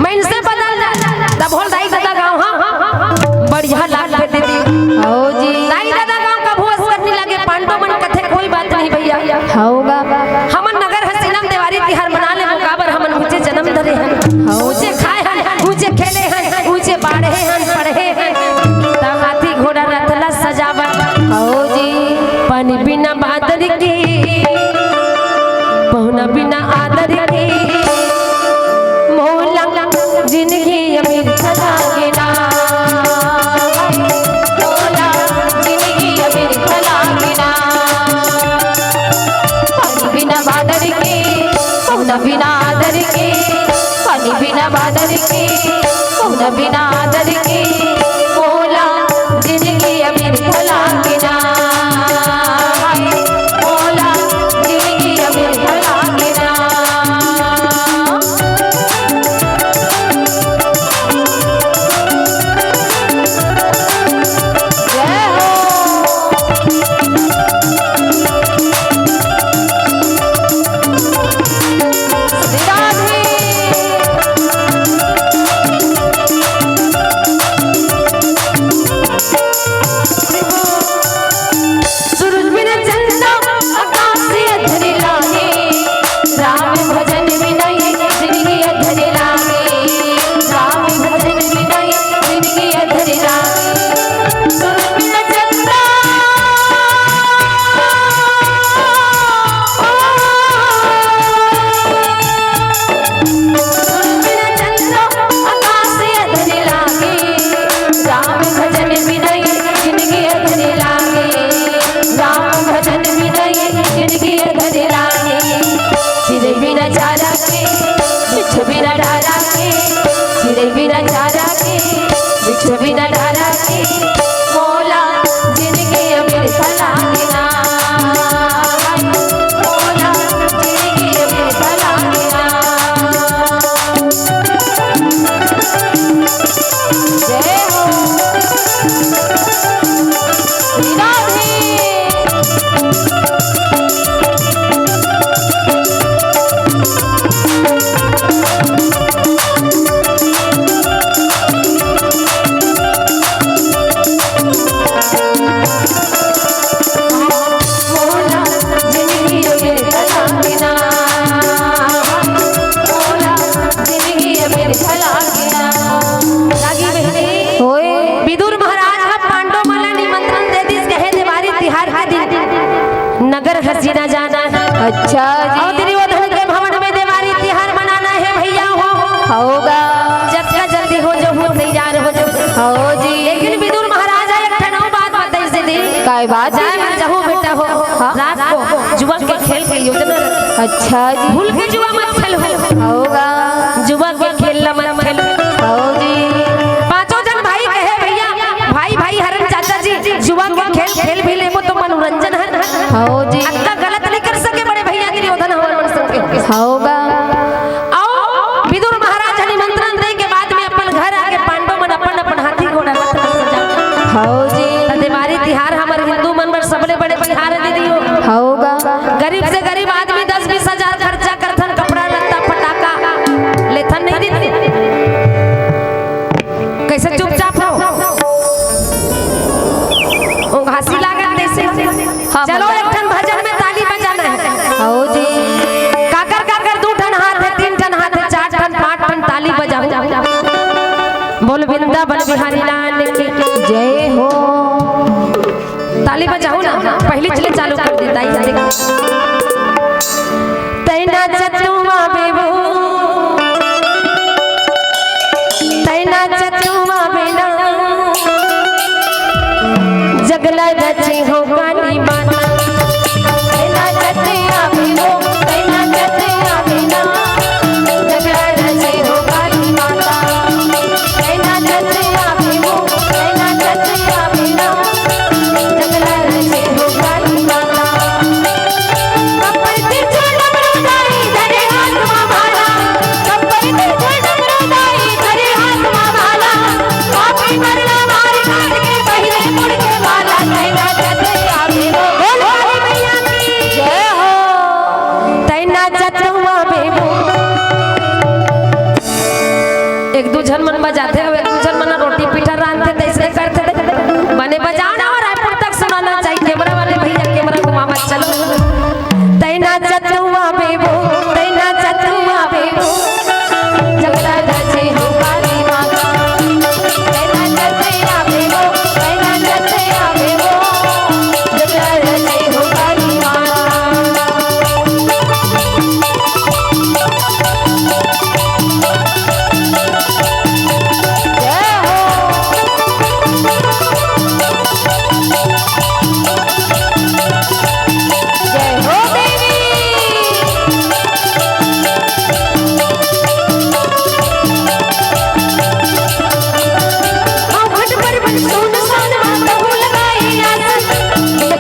मइनसे बदल जाय, तब होल दाई ददा गांव, हाँ, बढ़िया लागथे दीदी। हव जी। दाई ददा गांव कभू स्कर्ट नहीं लागे, पांडव मन कथे कोई बात नहीं भैया। हव गा। हमन नगर हस्तिना म देवारी तिहार मना लेबो, काबर हमन उच्चे जनम धरे हन, हव। उच्चे खाय हन, उच्चे खेले हन, उच्चे बाढ़े हन, पढ़े हन। त हाथी घोड़ा रथ ला सजावत। हव जी। पानी बिना बादर के, पहुना बिना आदर के, मोला जिनगी अमिरथा लागे ना, मोला जिनगी अमिरथा लागे ना। पानी बिना बादर के, पहुना बिना आदर के, पानी बिना बादर के, पहुना बिना आदर के, मोला जिनगी अमिरथा लागे ना, मोला जिनगी अमिरथा लागे ना। जय हो। राधे। सूरज बिना चंदा आकाश अधर लागे, राम भजन बिना ये जिनगी अधर लागे, राम भजन बिना ये जिनगी अधर लागे। सूरज बिना चंदा, सूरज बिना चंदा आकाश अधर लागे, राम भजन बिना ये जिनगी अधर लागे, राम भजन बिना ये जिनगी अधर लागे। चिरई बिना चारा के, बिच्छू बिना डारा के, चिरई बिना चारा के, बिच्छू बिना डारा के, मोला जिनगी अमिरथा लागे ना, मोला जिनगी अमिरथा लागे ना। जय हो। राधे। अच्छा जी। अउ दुर्योधन के भवन में देवारी तिहार मनाना हे भइया हो। हव गा। जतका जल्दी हो जाहू, तैयार हो जाहू। हव जी। लेकिन विदुर महाराज ह एक ठन अउ बात बताइस दीदी। काय बात? जाए बर जाहू बेटा हो। हाँ। रात को जुआ के खेल के योजना रख। अच्छा जी। भूल के जुआ मत खेलहू। हव गा। जुआ के खेल ला मत खेल। हव जी। पांचों जन भाई कहे, "भइया, भाई भाई हरन चाचा जी, जुआ के खेल खेल भी लेबो तो मनोरंजन हर।" हव जी। अतका गलत नइ कर सके बड़े भइया दुर्योधन हमर मन संग के। हव गा। अउ विदुर महाराज ह निमंत्रण दे के बाद में अपन घर आके पांडव मन अपन अपन हाथी घोड़ा रथ ला सजा। हव जी। त देवारी तिहार हमर हिंदू मन बर सबले बड़े तिहार हे दीदी हो। हव गा। गरीब से गरीब आदमी दस बीस हजार खर्चा करथन, कपड़ा लत्ता फटाका लेथन नहीं दीदी। कैसे चुपचाप हो? ओ घासी लागत तैसे। हाँ, चलो, भजन। एक ठन भजन में ताली बजाना हे। हव जी। काकर काकर दू ठन हाथ हे, तीन ठन हाथ हे, चार ठन, पांच ठन ताली बजाओ। बोल वृंदावन बिहारी लाल की। जय हो। ताली बजाओ ना, पहली चले चालू कर दी ताई। तैना चतुआ बेबो, तैना चतुआ बेना, जगला रचे हो काली माता। तैना चतुआ बेबो, तैना चतुआ बेना, जगला रचे हो काली माता। तैना चतुआ बेबो, तैना चतुआ बेना, जगला रचे हो काली माता। कपड़ पे चोला बड़ा दाई, धरे हाथ मा भाला। कपड़ पे चोला बड़ा दाई, धरे हाथ मा भाला। पापी मरला मार काट के, पहिले मुड़ के माला। तैना चतुआ बेबो। बोल हरी मैया की जय हो। तैना चतुआ बेबो। एक दू झन मन बजाथे, एक दू झन मन रोटी पीठा रांधथे, तइसने करथे। बने बजाओ ना, रायपुर तक सुनाना चाहिए। कैमरा वाले भइया, कैमरा घुमावा, चलो। तैना चतुआ बेबो, तैना चतुआ बेबो, जगला रचे हो काली माता। तैना चतुआ बेबो, तैना चतुआ बेबो, जगला रचे हो काली माता। जय हो। जय हो देवी। घट पर बन सोन सोन माता हो लगाई आसन।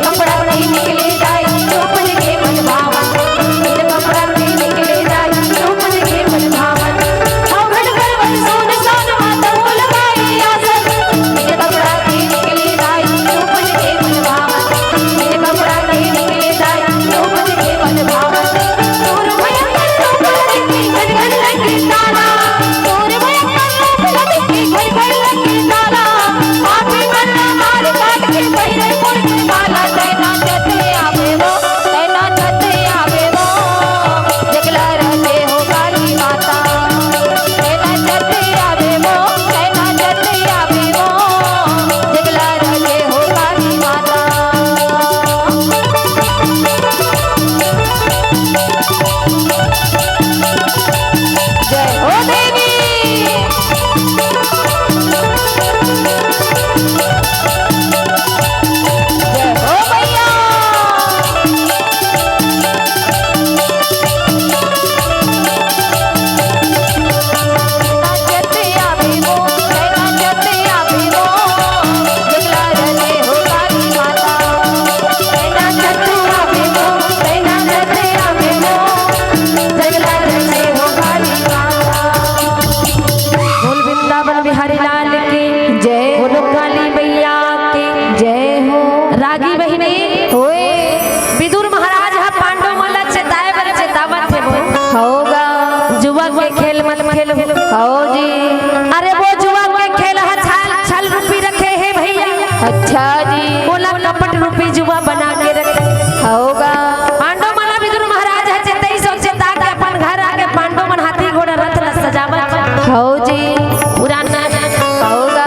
कपड़ा नहीं निकले जाए, चौपन के मन भावा। जय हो देवी। जय हो मैया। बोल वृंदावन बिहारी लाल की जय। बोलो काली मैया की जय हो। रागी बहिनी, होए। विदुर महाराज ह पांडव मन ला चेताए बर चेतावत हे वो। हव गा। जुआ के खेल मत खेल। हव जी। अरे वो जुआ के खेल ह छल, छल रूपी रखे हे भइया। अच्छा जी। ओला कपट रूपी जुआ बना के रखे। हव गा। पांडव मन ला विदुर महाराज ह चेतइस अउ चेता के अपन घर आके पांडव मन हाथी घोड़ा रथ ला सजावत। हव जी। पुराना, हव गा।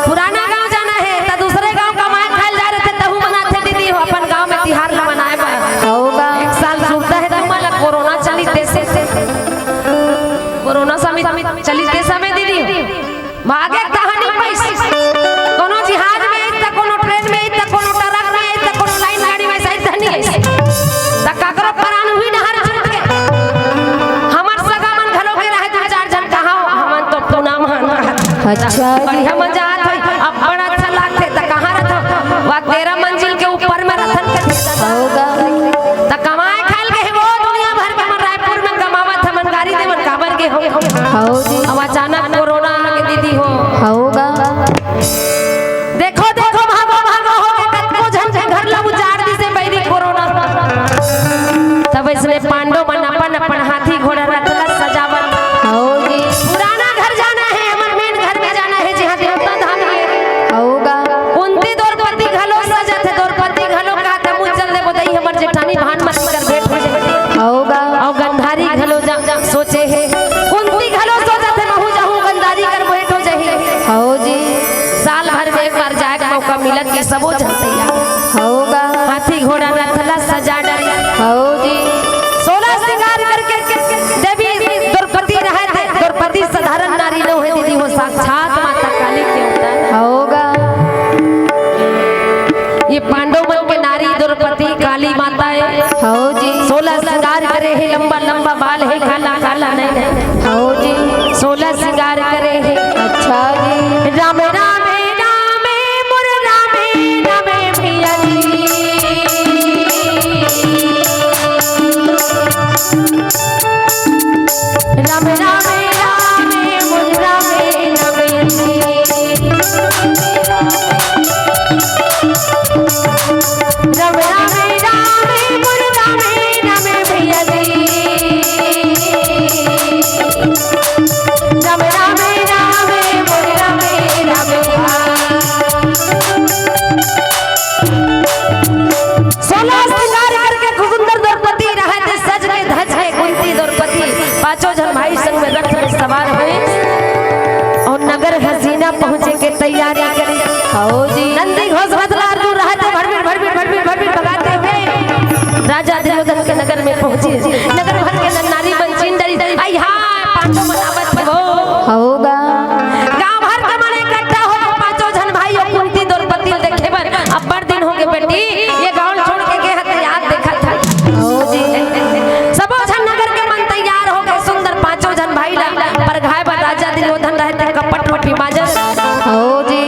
पुराना गांव जाना हे, त दूसरे गांव कमाए खाए ल जाए रहिथे, तहू मनाथे दीदी हो, अपन गांव में तिहार ला मनाए बर। हव गा। एक साल जुड़ता हे, चली के समय दीदी भागे कहानी पैस। कोनो जहाज में आइस त, कोनो ट्रेन में आइस त, कोनो ट्रक में आइस त, कोनो लाइन गाड़ी में आइस त नहीं आइस। त काकरो परान हुई डहर छूट के। हमर सगा मन घलो के रहे दू चार झन कहाँ हो, हमन तो पूना मान रहत। अच्छा जी। बढ़िया मजा आत होई, अब बड़ा अच्छा लागथे। त कहाँ रहत हो? वा तेरह मंजिल के ऊपर में रथन के। होगा। त कमाए खाए के हे वो दुनिया भर के मन रायपुर में कमावत हमन गाड़ी दे मन काबर के हो। हो जी। अब अचानक कोरोना आ के दीदी हो। होगा। देखो, देखो, भागो, भागो हो के कतको झन के घर ला उजाड़ दिसे बैरी कोरोना। तब इसने पांडव मन अपन, अपन हाथी घोड़ा रथ ला सजावत। हो जी। पुराना घर जाना है, हमर मेन घर में जाना है, जहाँ देवता धाम है। होगा। कुंती द्रौपदी घलो सजत है, द्रौपदी घलो का त मुँह चल दे बोदई हमर जेठानी भान मत कर भेंट हो जाए। होगा। और गंधारी घलो जा, जा सोचे है, कुंती घलो सोचत है, महू जाहूँ गंधारी कर भेंट हो जाही। हो जी। साल भर में एक बार जाए के मौका मिलत के सबो झन तैयार। होगा। हाथी घोड़ा रथ ला सजा डारे। हो जी। सोलह श्रृंगार करके देवी द्रौपदी रहे थे। द्रौपदी साधारण नारी न है दीदी हो, साक्षात माता काली के अवतार। होगा। ये पांडव मन के नारी द्रौपदी काली माता है। हो जी। सोलह श्रृंगार करे है, लंबा लंबा बाल है, काला काला नैन है। हो जी। सोलह श्रृंगार करे है। अच्छा जी। राम राम राम मोर राम राम भैया जी। राम राम राम मोर राम राम भैया जी। राम राम राम मोर राम राम भैया जी। राम राम राम मोर राम राम भैया। सोलह श्रृंगार करके सुंदर द्रौपदी रहत सज के धज के कुंती द्रौपदी पांचों झन भाई संग में रथ में सवार हुई और नगर हसीना पहुंचे के तैयारी करी। हो जी। नंदी घोष रथ ला अर्जुन रहत भड़बिड़ भड़बिड़ भड़बिड़ भड़बिड़ भगाते हुए राजा दुर्योधन के नगर में पहुंचे। नगर भर के नर नारी मन चिन डरी, आई हाय पांडव मन आवत हे वो। होगा। गांव भर के मन इकट्ठा हो, पांचों झन भाई और कुंती द्रौपदी देखे बर अब्बड़ दिन हो गए बेटी, ये गांव छोड़ के गे हत याद देखत हत। हो जी। सबो झन नगर के मन तैयार हो गए, सुंदर पांचों झन भाई ला परघाए बर राजा दुर्योधन रहे थे कपट रूपी बाजा। हो जी।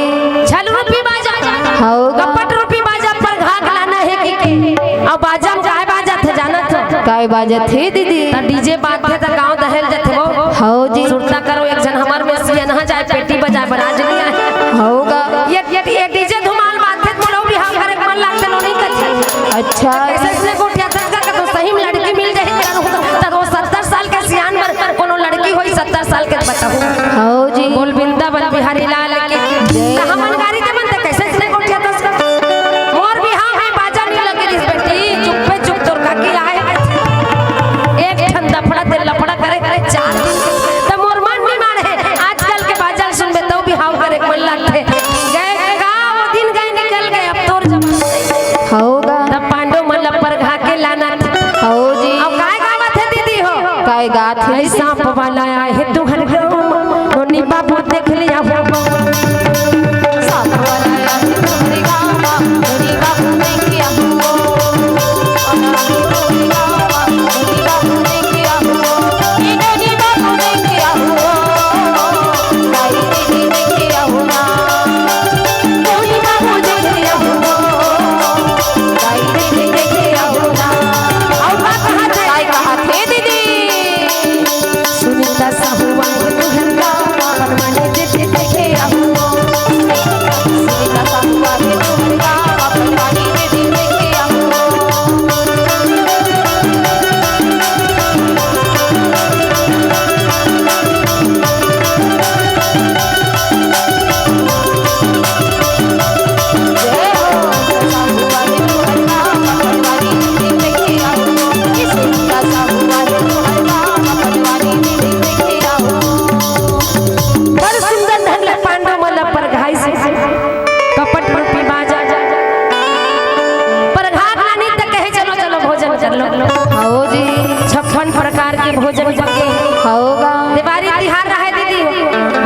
छल रूपी बाजा। हो। कपट रूपी बाजा परघा के लाना है कि के। अब बाजा में काय बाजत हे जानत हो? काय बाजत हे दीदी? त डीजे बाजथे त गांव दहेल जथे वो। हो जी। सुरता करो एक झन हमर में सियनहा जाए पेटी बजाए बर आज नहीं आए। होगा। ये, ये, ये डीजे धुमाल बाजथे त मोला बिहाव करे के मन लागथे नो नहीं कथे। अच्छा। कैसे इसने गोठिया तक का तो सही में लड़की मिल जाए करो त वो सत्तर साल के सियान बर कोनो लड़की होई सत्तर साल के बताओ। हो जी। बोल वृंदावन बिहारी लाल की। जय। त हमन गारी दे मन त कैसे इसने गोठिया तक मोर बिहाव हे बाजा नहीं लगे रिस बेटी, चुप्पे चुप तोर काकी आए। एक ठन दफड़ा ते लफड़ा करे, करे चार दिन। त मोर मन नहीं माने हे, आजकल के बाजा सुनबे तो बिहाव करे मन लागथे। गए का वो दिन गए निकल गए, अब तोर जमाना नहीं। होगा। तब पांडव मन ला परघा के लाना था। हो जी। अब काय गावत हे दीदी हो? काय गात हे आई दीदी? सांप वाला आए हे तुहर गाँव,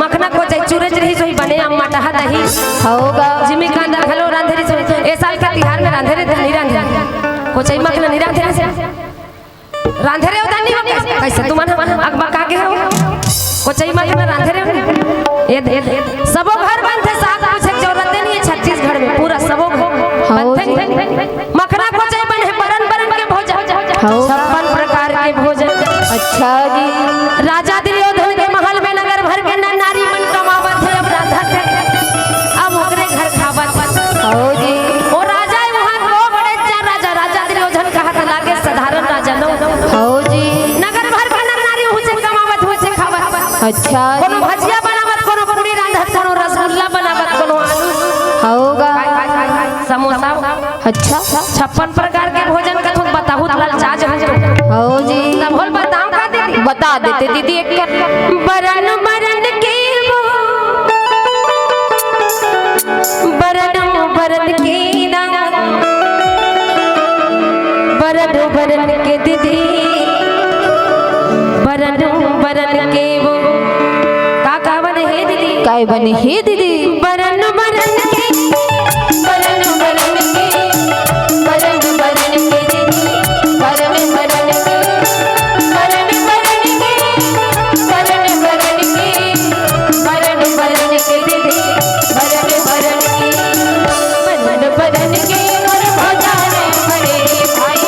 मखना कोचई चूरेच रहिस होही बने, अम्मा टहा दही। हव गा। जिमी कांदा घलो रांधे रहिस होही। ए साल के तिहार में रांधे रहे, नहीं रांधे रहे। कोचई मखना नहीं रांधे रहे। रांधे रहे हो दानी हो कैसे? कैसे तुमन अगबका के हो? कोचई मखना रांधे रहे हो? ये, ये, ये, सबो घर बनथे, साग पूछे के जरूरत नहीं है छत्तीसगढ़ में, पूरा सबो घर हव बनथे। जी। मखना कोचई बने हे, बरन बरन के भोजन। हव। छप्पन प्रकार के भोजन। अच्छा जी। राजा दुर्योधन के महल में नगर भर के नर नारी मन कमावत हे, अब रांधत हे, अब ओकरे घर खावत। हव जी। ओ राजा हे वहाँ दो बड़े जा राजा, राजा दुर्योधन कहा था लागे साधारण राजा नो। हव जी। नगर भर के नर नारी उहू से कमावत, उहू से खावत। अच्छा जी। कोनो भजिया बनावत, कोनो पूड़ी रांधत, कोनो रसगुल्ला बनावत, कोनो आलू। हव गा। समोसा। अच्छा। छप्पन प्रकार के भोजन कथों बताहू त ललचा जहू तो। हव जी। तब होल बताओ का दीदी? बता देते दीदी एक कर। बरन बरन के वो, बरन बरन के ना, बरन बरन के दीदी, बरन बरन के वो। का का बने हे दीदी? काय बने हे दीदी? बरन बरन के, बरन बरन के, बरन बरन के दीदी, बरन बरन के, बरन बरन के, बरन बरन के, बरन बरन के दीदी, बरन बरन के, बरन बरन के मोर भोजन बने भाई,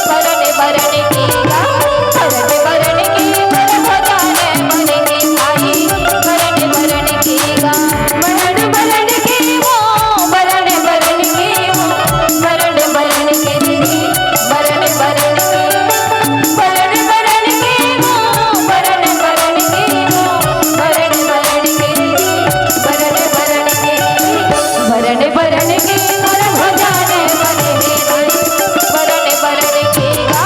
बरन बरन के गा, बरन बरन के मोर भोजन बने भाई, बरन बरन के गा। बरन बरन के वो, बरन बरन के वो, बरन बरन के दीदी, बरन बरन के, बरन बरन के वो, बरन बरन के वो, बरन बरन के दीदी, बरन बरन के, बरन बरन के मोर भोजन बने हे भाई, बरन बरन के गा,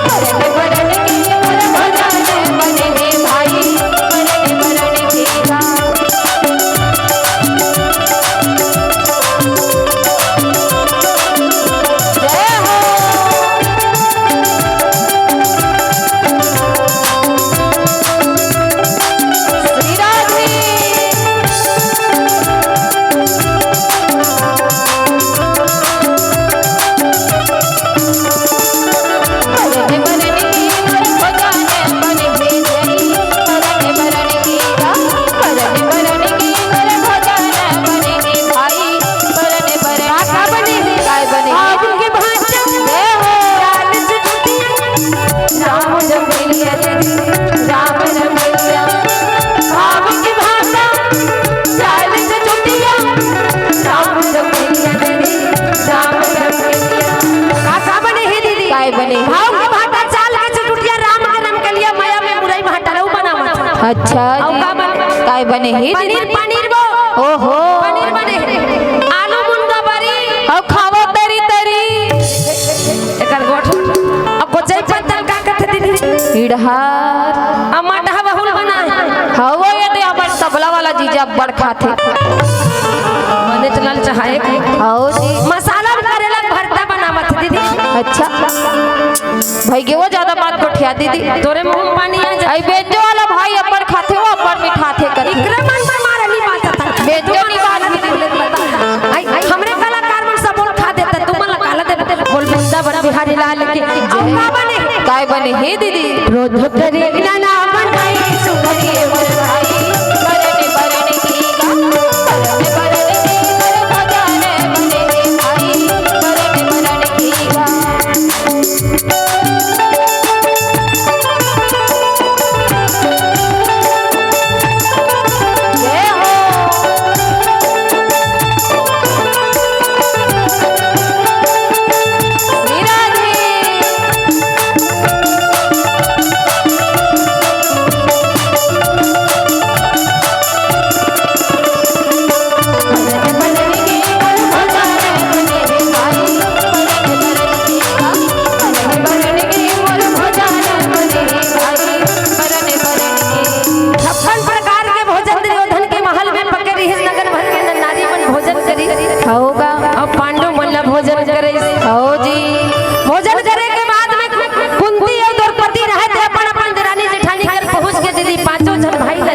बरन बरन के मोर भोजन बने हे भाई, बरन बरन के गा। जय हो। श्री राधे। का बने हे? काय बने हे? आगू के भांचा। जय हो। चाल चुटुटिया। राम रमैया रे, राम रमैया। आगू के भांचा। चाल चुटुटिया। राम रमैया रे, राम रमैया। का, का बने हे दीदी? काय बने हे? भाव के भांटा चाल के चुटुटिया, राम के रमकलिया, मया में मुरई भांटा लऊ बनावत। अच्छा अउ जी। का बने? काय बने हे दीदी? पनीर, पनीर वो। ओहो। पनीर बने हे। आलू मुनगा बरी। अउ खावा तरी तरी। एकर गोठ। अब कोचई पत्तल का कथे दीदी? इड़हर। अब माटा बहुल बना हे। हव, ये दे हमर तबला वाला जीजा अब्बड़ खाथे। बने चलल चाहे। हव जी। मसाला में करेला के भरता बनावत दीदी। अच्छा। भइगे वो ज्यादा बात गोठिया दीदी। तोरे मुंह में पानी आ जाए। आई बेंजो वाला भाई अब्बड़ खाथे, वो अब्बड़ मिठाथे करथे। इकरे मन पर मार अली बात था। बेंजो नी बात दीदी। आई, आई, हमरे कलाकार मन सबोन खा देता, तुमन ला काला देता। बोल वृंदावन बिहारी लाल की। अउ का बने? काय बने हे दीदी? रोज करे ना ना बनाई सुखरी मोर भाई। बरन बरन की गा, बरन बरन की गा, बरन बरन की गा। जय हो। श्री राधे।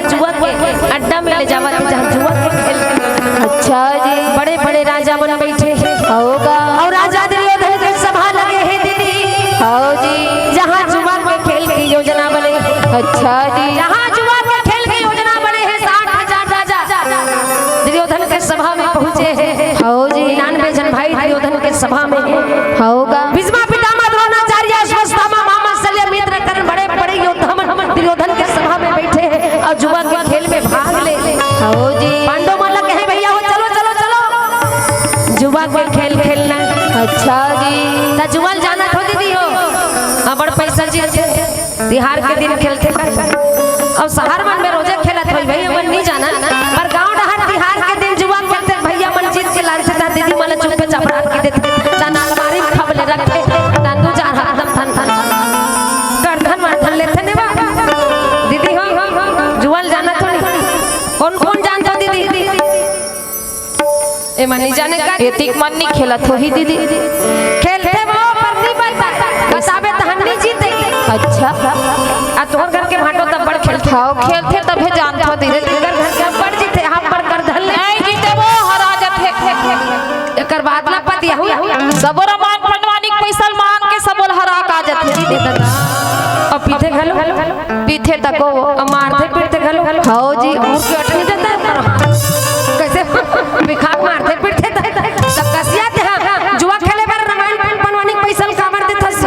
जुआ के अड्डा में ले जावत हे, जहाँ जुआ के खेल के योजना। अच्छा जी। बड़े-बड़े राजा मन बैठे हे। हव गा। अउ राजा दुर्योधन के सभा लगे हे दीदी। हव जी। जहाँ जुआ के खेल के योजना बने हे। अच्छा जी। जहाँ जुआ के खेल के योजना बने हे, साठ हजार राजा दुर्योधन के सभा में पहुँचे हे। हव जी। निन्यानवे झन भाई दुर्योधन के सभा में हे। हव गा। भीष्मा पितामह, द्रोणाचार्य, अश्वत्थामा, महामत्सल्य, मित्र, कर्ण, बड़े-बड़े योद्धा मन दुर्योधन के सभा में बैठे हे अउ जुआ के खेल में भाग ले। हव जी। पांडव मन ला कहे, "भैया हो, चलो, चलो, चलो, जुआ के खेल खेलना।" अच्छा जी। त जुआ ल जानत हो दीदी हो, अब्बड़ पैसा जीतथे, तिहार के दिन खेलथे। अउ शहर मन में रोजे खेलत होही भैया मन, नइ जानन, पर गांव डहर तिहार के दिन जुआ खेलथे, भैया मन जीत के लानथे, त दीदी मन ला चुप्पे चाप राख के देथे, त अलमारी में खब ले रखथे, त दू चार हफ्ता धन धन करधन वरधन लेथे ने बा। दीदी हो, जुआ ल जानत हो? कोन कोन जानत हो दीदी? ए मन नइ जाने का? एतिक मन नइ खेलत होही दीदी। खेलथे वो, पर नइ बता-, बताबे तहन नइ जीते। अच्छा। आ तोहर घर के भांटो त अब्बड़ खेलथे। हव, खेलथे तभे जानथव दीदी। तेकर घर के अब्बड़ जीते, हम अब्बड़ करधन ले। नइ जीते वो, हरा जाथे। एकर बात ला पतियाहू। सबो ला मान पंडवानी के पैसा ल मांग के सबो ला हरा के आ जाथे दीदी। अउ पीथे घलो। पीथे तको। अउ मारथे पीटथे घलो। हव जी। उठ के अटक जाथे। कइसे? बिखाक मारथे पीटथे त, त कसियाथे, हाँ, जुआ खेले बर रामायण पंडवानी के पैसा ल काबर देथस?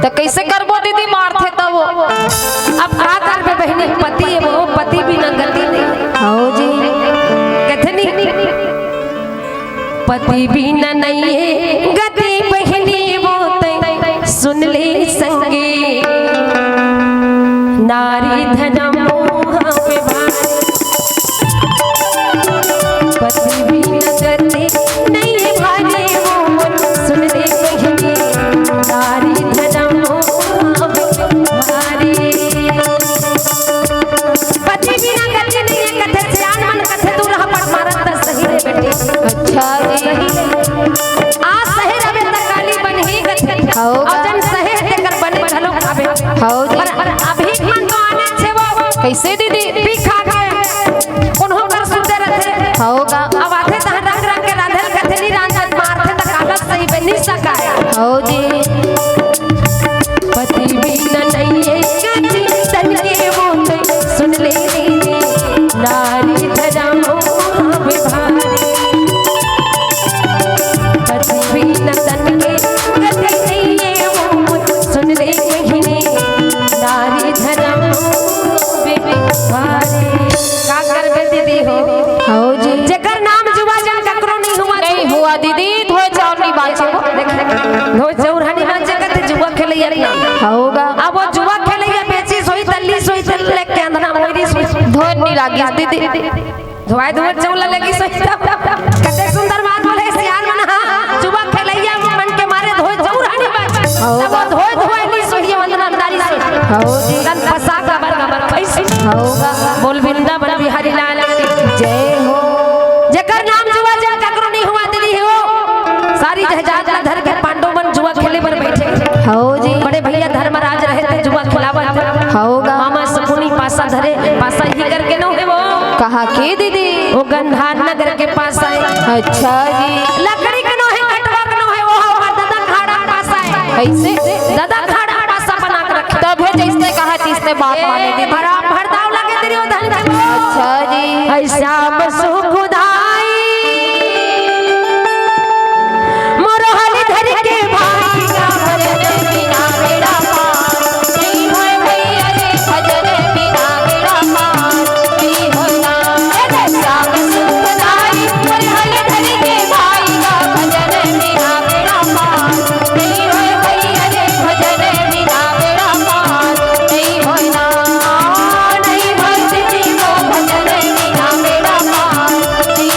त कइसे करबो दीदी, मारथे त वो। अब का करबे बहिनी, पति हे वो, पति बिना गति नहीं। हव जी। कथे नहीं। पति बिना नइये गति बहिनी वो तैं सुन ले संगी। नारी धन मोह में भारी। पति बिना गति नइये भारी वो सुन ले बहिनी। नारी धन मोह में भारी। पति बिना गति नइये कथे, सियान मन कथे, तू रह पर मारत त सही रे बेटी। अच्छा जी। सही रे। आज सही रहे त काली बनही कथे। हव। अउ जन सही हे तेकर बने घलो खाबे। हव जी। पर अभी मन तो आने छे वो। कइसे दीदी? पी खा के। कोनो कर सुते रथे। हव गा। अब आथे तहाँ रंग रंग के रांधे ल कथे, नइ रांधत, मारथे त कालत सही बे नइ सकाय। हव जी। पति बिना नइये गति तन के वो तैं सुन ले दीदी, नारी धन मोह में भारी। पति बिना तन के गति नइये वो सुन ले बहिनी, नारी धन मोह में भारी। का करबे दीदी हो? हव जी। जेकर नाम जुआ जन ककरो नइ हुआ। नइ हुआ दीदी, धोए चाउर नइ बाँचे। देख, धोए चाउर ह नइ बाँचे कथे जुआ खेलइया के नाम। हव गा। अब वो जुआ खेलइया बेचिस होही, त लिस होही, त लेके अंधना मोइरिस होही। धोए नइ लागिस दीदी। धोए धोए चाउर ल लेगिस होही त। कते सुंदर बात बोले सियान मन, हाँ, जुआ खेलइया मन के मारे धोए चाउर ह नइ बाँचे। हव। तब वो धोए धोए लिस होही, अंधना अंधारिस होही। हव जी। तन पसा गबर गबर खइस। हव गा। बोल वृंदावन बिहारी लाल की जय हो। जेकर नाम जुआ जन ककरो नइ हुआ दीदी हो। सारी जायदाद ला धर के पांडव मन जुआ खेले बर बैठे। हव जी। बड़े भैया धर्मराज रहे थे जुआ खिलावत। हव गा। मामा सकुनी पासा धरे, पासा इही करके नोहे वो। कहाँ के दीदी? वो गंधार नगर के पासा हे। अच्छा जी। लकड़ी के नोहे, कटवा के नोहे, वो हमार ददा खाड़ा पासा हे। कइसे? ददा खाड़ा पासा बना के रखे। तभे जइसने कहा तइसने बात माने दीदी। बड़ा भरदाव लगे दुर्योधन के। अच्छा जी। ऐ श्याम सुखदाई, मोर हल धर के भाई का भजन बिना बेड़ा पार। श्री होय भैया रे भजन बिना बेड़ा पार। श्री होय ना। ए श्याम सुखदाई, मोर हल धर के भाई का भजन बिना बेड़ा पार। श्री होय भैया रे भजन बिना बेड़ा पार। श्री होय ना। नहीं भक्ति जी वो भजन बिना बेड़ा पार। श्री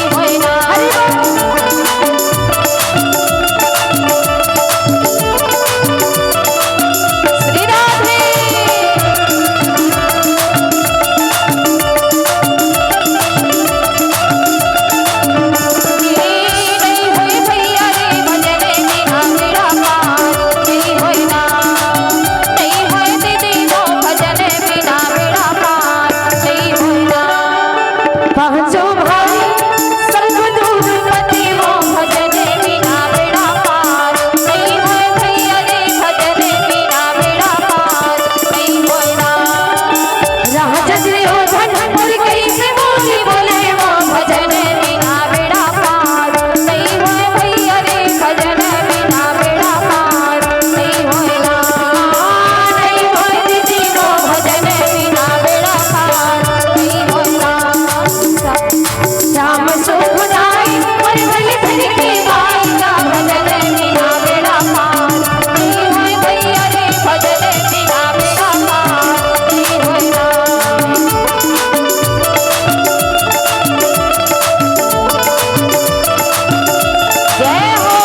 जो भाई सब दूर पति वो भजन बिना बेड़ा पार। नहीं होय भैया रे भजन बिना बेड़ा पार। नहीं होय ना। राजा दुर्योधन और कैसे बोली बोले वो भजन बिना बेड़ा पार। नहीं होय भैया रे भजन बिना बेड़ा पार। नहीं होय ना। नहीं होय दीदी वो भजन बिना बेड़ा पार। नहीं होय ना। श्याम सुखदाई और भले धन के गाई का भजन बिना बेड़ा पार। नहीं होय भैया रे भजन बिना बेड़ा पार। नहीं होय ना। जय हो।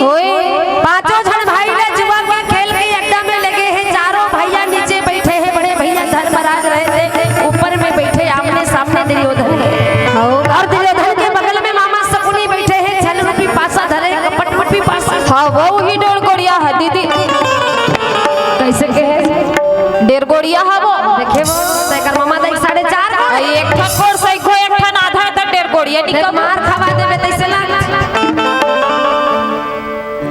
होए। पांचों झन भाई ला जुआ के खेल के अड्डा में लगे हे। चारों भैया नीचे बैठे हे, बड़े भैया धर्मराज रहे थे ऊपर में बैठे, आमने सामने दुर्योधन हे। और दुर्योधन के बगल में मामा शकुनी बैठे हे, छल रूपी पासा धरे, कपट रूपी पासा। हाँ, वो ही डेढ़ कोड़िया हे दीदी। कैसे कहे? डेढ़ कोड़िया हे वो। देखे वो, तेकर मामा देख साढ़े चार को। आ, एक ठन कोड़ सही को, एक ठन आधा, आधा डेढ़ कोड़िया निकल। मार खवा देबे तैसे ना।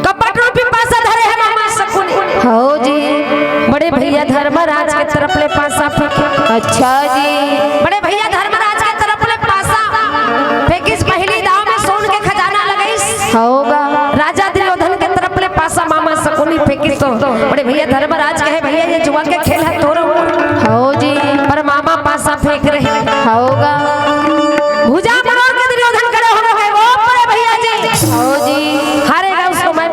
कपट रूपी पासा धरे हे मामा शकुनी। हो जी। बड़े भैया धर्मराज के तरफ ले पासा फेंके। अच्छा जी। बड़े भैया धर्मराज के तरफ ले पासा फेंकिस, पहली दाव में सोन के खजाना लगाइस। होगा। राजा दुर्योधन के तरफ ले पासा मामा शकुनी फेंकिस तो बड़े भैया धर्मराज कहे, "भैया, ये जुआ के खेल हे तोरो।" हो जी। पर मामा पासा फेंक रहे। होगा। भुजा मरोड़ के दुर्योधन खड़े हो गए, "वो बड़े भैया जी।" हो जी। हारेगा उसको मैं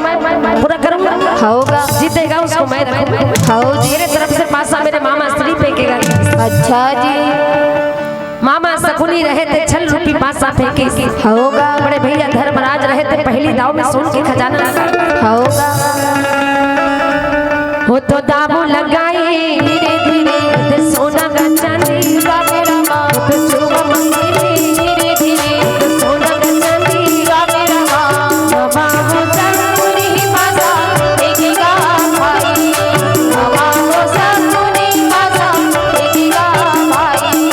पूरा करूंगा। होगा। जीतेगा उसको मैं रखूंगा। हो जी। मेरे तरफ से पासा मेरे मामा श्री फेंकेगा। अच्छा जी। मामा शकुनी रहे थे छल रूपी पासा फेंके। होगा। बड़े भैया धर्मराज रहे थे पहली दाव में सोन के खजाना। होगा। वो तो दाबू लगाई धीरे धीरे, तो सोना का चांदी का मेरा माँ, तो चुमा मंगली धीरे धीरे, तो सोना का चांदी का मेरा माँ। बाबू शकुनी पासा फेंकेगा भाई, बाबू शकुनी पासा फेंकेगा भाई।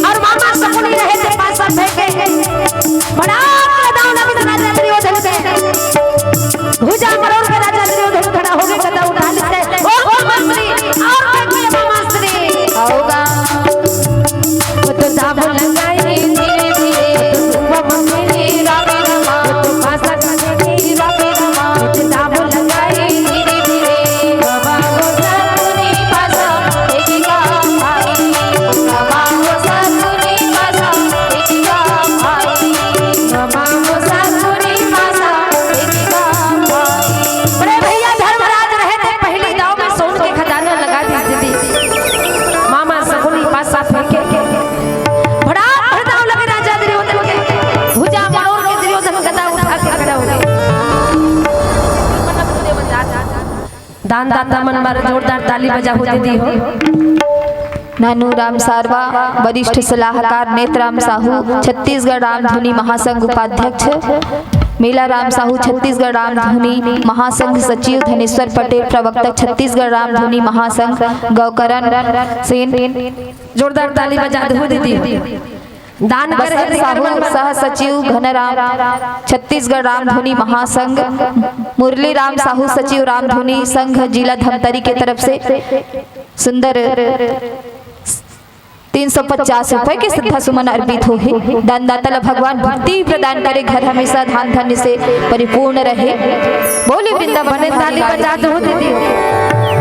और मामा शकुनी रहे थे पासा फेंके। बड़ा दाव लगिस राजा दुर्योधन के। भुजा मरोड़ के राजा दुर्योधन खड़ा होके गदा उठा लेथे। ओ, ओ मास्टरी, और फेंक दे मास्टरी। आओगा। वो तो दाबो लगाई धीरे धीरे, वो मम्मी राम रामा, वो तो पासा लगाई राम रामा, वो तो दाबो लगाई धीरे धीरे। बाबा वो सतुनी पासा, एक का भाई। बाबा वो सतुनी पासा, एक का भाई। बड़े भैया धर्मराज रहे थे, पहली दाव में सोन के खजाना लगा दिस दीदी। मामा शकुनी पासा फेंके। बड़ा भर दाव लगे राजा दुर्योधन के। भुजा मरोड़ के दुर्योधन गदा उठा के खड़ा हो गए। दान दाता मन बर जोरदार ताली बजाहू दीदी हो। नानू राम सारवा, वरिष्ठ सलाहकार नेतराम साहू, छत्तीसगढ़ रामधुनी महासंघ उपाध्यक्ष, मेला राम साहू, छत्तीसगढ़ रामधुनी महासंघ सचिव, धनेश्वर पटेल, प्रवक्ता, छत्तीसगढ़ रामधुनी महासंघ, गौकरण सेन। जोरदार ताली बजा दो दीदी। दान करे बसंत साहू, सह सचिव घनराम, छत्तीसगढ़ रामधुनी महासंघ, मुरली राम साहू, सचिव रामधुनी संघ, जिला धमतरी के तरफ से सुंदर तीन सौ पचास रुपए के श्रद्धा सुमन अर्पित होहे। दानदाता ल भगवान भक्ति प्रदान करे, घर हमेशा धान धन्य से परिपूर्ण रहे। बोले वृंदावन बने ताली बजा दो दीदी।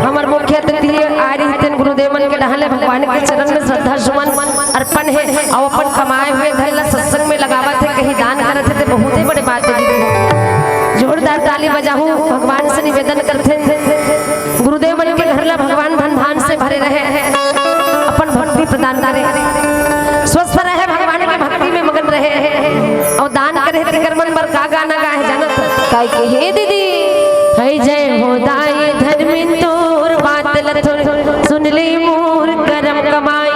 हमर मुख्य अतिथि आ रही तेन गुरुदेव मन के डहान ले भगवान के चरण में श्रद्धा सुमन अर्पण हे। अउ अपन कमाए हुए धन ला सत्संग में लगावत हे, कहीं दान करत हे, ते बहुते बड़े बात हे दीदी। जोर जोरदार ताली बजाहूं, भगवान से निवेदन करथें, गुरुदेव मन के घर ला भगवान धन धान से भरे रहे, अपन भक्ति प्रदान करे, स्वस्थ रहे, भगवान के भक्ति में मगन रहे। अउ दान करे तेकर मन बर का गाना गाए हे जानत? काय के हे दीदी? हे जय हो दाई धर्मिन तोर बात ल थोर सुन ले मोर करम कमाई,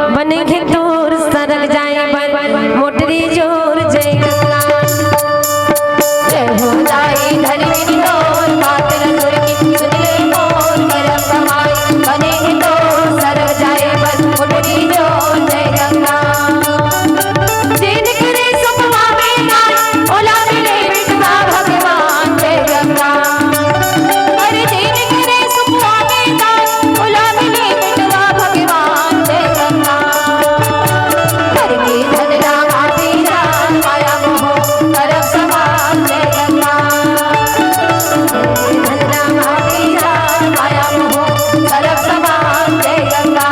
बने घे तोर सरग जाए बर मोटरी जोर जय गंगा। जय हो दाई धर्मिन तोर बात ल थोर सुन ले मोर करम कमाई, बने घे तोर सरग जाए बर मोटरी जोर जय गंगा। जेन करे सुपवा में दान, ओला मिले बेटवा भगवान जय गंगा। अरे जेन करे सुपवा में दान, ओला मिले बेटवा भगवान जय गंगा। करके धन राम आशीर्वाद, माया मोह करब समान जय गंगा। करके धन राम आशीर्वाद, माया मोह करब समान जय गंगा।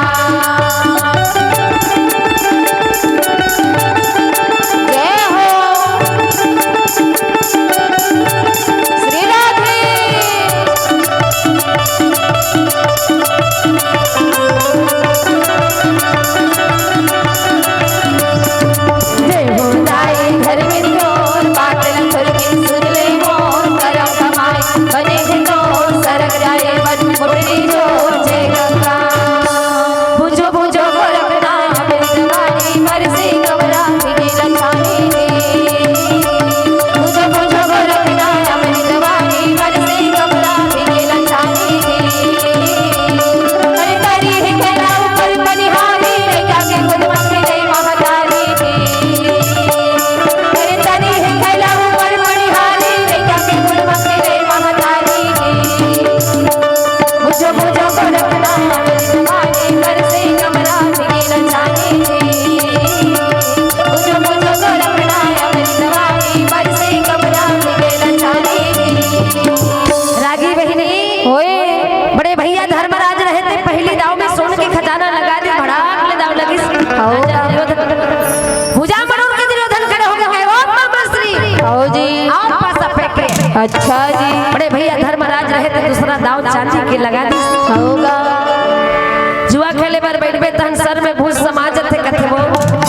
जय हो। श्री राधे। जय हो दाई धर्मेंद्र, बात ल थोर के सुन ले मोर करम कमाई, बने घे तोर सरग जाए बर मोटरी जोर जय गंगा। बुझो बुझो गोरखनाथ अमृत वाणी, बरसे कमला के लछानी रे। बुझो बुझो गोरखनाथ अमृत वाणी, बरसे कमला के लछानी रे। अरे तरी हे कैला ऊपर बनिहारी, लइका के खुद मत दे महतारी रे। अरे तरी हे कैला ऊपर बनिहारी, लइका के खुद मत दे महतारी रे। बुझो बुझो गोरखनाथ अमृत वाणी, बरसे कमला के लछानी रे। बुझो बुझो गोरखनाथ अमृत वाणी, बरसे कमला के लछानी रे। रागी बहिनी, होए। बड़े भैया धर्मराज रहे थे, पहली दाव में सोन के खजाना लगा दी, भड़ाक ले दाव लगिस। हौ। राजा दुर्योधन, भुजा मरोड़ के दुर्योधन खड़े होके कहे, "ओ मामा श्री, हौ जी। आओ पास अपे के।" अच्छा जी। बड़े भैया धर्मराज रहे थे, दूसरा दाव चांदी के लगा दी। हौ गा। जुआ खेले बर बैठबे तहन सर में भूत समा जथे कथे वो।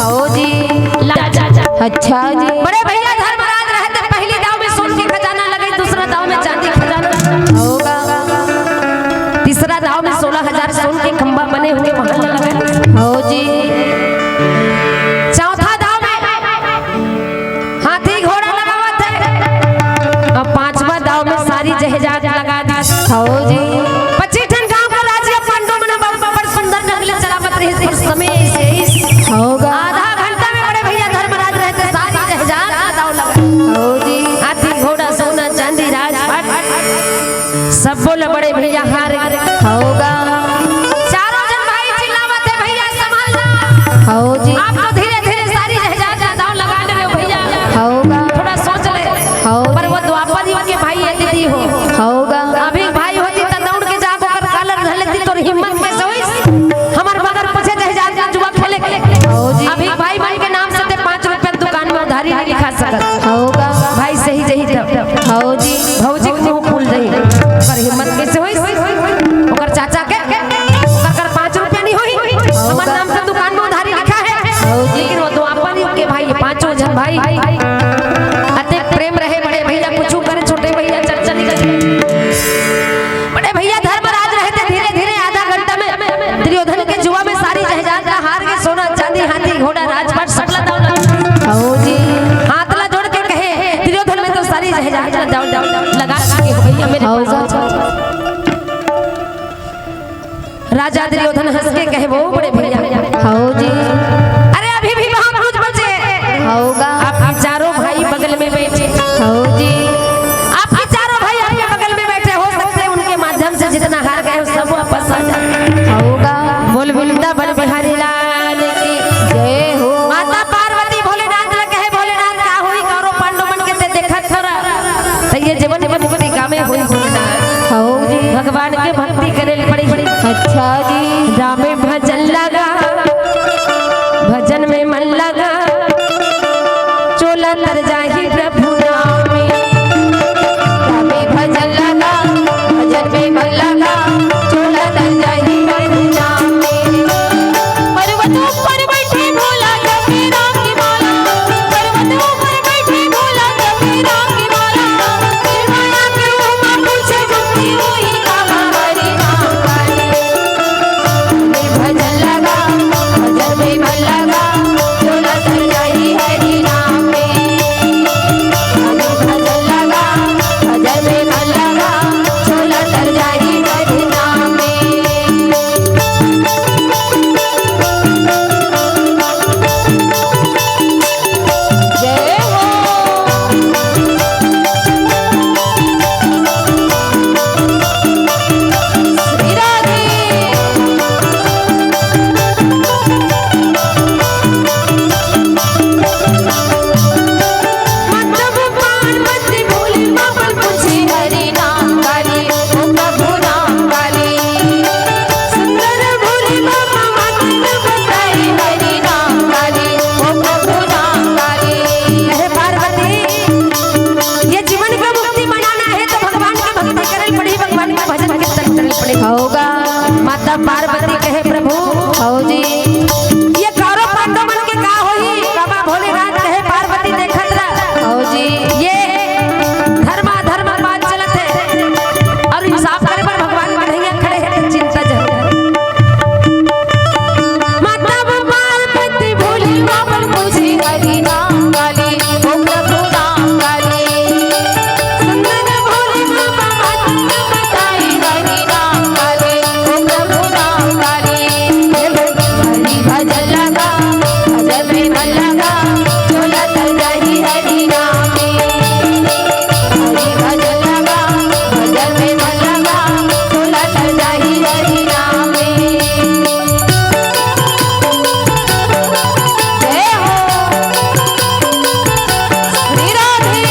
हौ जी। ला, ला, ला। अच्छा जी। बड़े भैया धर्मराज रहे थे, पहली दाव में सोन के खजाना लगे, दूसरा दाव में चांदी खजाना। हौ गा। तीसरा दाव में सोलह हजार सोन के खंभा बने हुए महल लगा। हौ जी। चौथा दाव में हाथी घोड़ा लगावत हे। अब पांचवा दाव में सारी जायदाद लगा दी। हौ जी। पच्चीस ठन गांव का राज पांडव मन बड़ सुंदर ढंग ले चलावत रहिस, पर समय ऐसे आइस। हौ गा। आधा घंटा में बड़े भैया धर्मराज रहे थे, सारी जायदाद का दाव लगा। हौ जी। हाथी घोड़ा सोना चांदी राजपाट, सबो ल बड़े भैया हार। हौ गा। चारों जन भाई चिल्लावत हे, "भैया संभाल ला।" हौ जी। आप तो धीरे धीरे सारी जायदाद का दाव लगा ले रहे हो भैया। हौ गा। थोड़ा सोच ले। हौ। पर वो द्वापर युग के भाई हे दीदी हो। हौ गा। अभी भाई होती त दौड़ के जाके ओकर कालर धर लेती, तोर हिम्मत कैसे होइस? हमर बगर पीछे जायदाद का जुआ खेले के। हौ जी। अभी भाई मन के नाम से ते पाँच रुपया दुकान में उधारी नहीं लिखा सकत। हौ गा। भाई सही जही तब। हौ जी। भौजी के मुंह फूल जाही। ओकर हिम्मत कैसे होइस? ओकर चाचा के, ओकर कर पाँच रुपया नहीं होही। हौ हमर गा। नाम से दुकान में उधारी लिखा हे। हौ जी। लेकिन वो तो अपन ही के भाई, पांचों जन भाई। अतेक प्रेम रहे बड़े भैया, कुछ करे छोटे भैया, चल चली गई। बड़े भैया धर्मराज रहे थे, धीरे धीरे आधा घंटा में दुर्योधन के जुआ में सारी जायदाद ला हार के सोना चांदी हाथी घोड़ा राजपाट सब ला दाव लगा। हौ जी। हाथ ला जोड़ के कहे, "दुर्योधन में तो सारी जायदाद ला दाव, दाव लगा चुके हो भैया मेरे पास।" राजा दुर्योधन हंस के कहे, "वो बड़े भैया।" हौ जी। अरे अभी भी बहुत कुछ बचे। हौ गा। आपके चारों भाई बगल में बैठे। हौ जी। आपके चारों भाई आपके बगल में बैठे, हो सकते हैं उनके माध्यम से जितना हार गए हो सब वापस आ जाए। हौ गा। बोल वृंदावन बिहारी लाल की जय हो। माता पार्वती भोलेनाथ ल कहे, "भोलेनाथ का होई कौरव पांडव मन के ते देखत थोरा।" तो ये जीवन जीवन जीवन का में होई भोलेनाथ। हौ जी। भगवान के भक्ति करे ल पड़ी। अच्छा जी। रामे भजन लगा, भजन में मन लगा, चोला तर जाही प्रभु नाम में। हव गा। माता पार्वती कहे प्रभु। हव जी। ये कौरव पांडव मन के का होही? बाबा भोलेनाथ कहे पार्वती देखत रह। हव जी। ये धर्मा धर्म बात चलत हे अउ इंसाफ करे बर भगवान कन्हैया खड़े हे, चिंता जरूर। माता पार्वती भोले बाबा पूछे हरि नाम काली, ओ प्रभु नाम काली। सुंदर भोले बाबा माता बताई हरि नाम काली, ओ प्रभु नाम काली। हे भोले हरि भजन लगा, भजन में मन लगा, चलत जाही हरि नाम में। हरि भजन लगा, भजन में मन लगा, चलत जाही हरि नाम में। जय हो श्री राधे।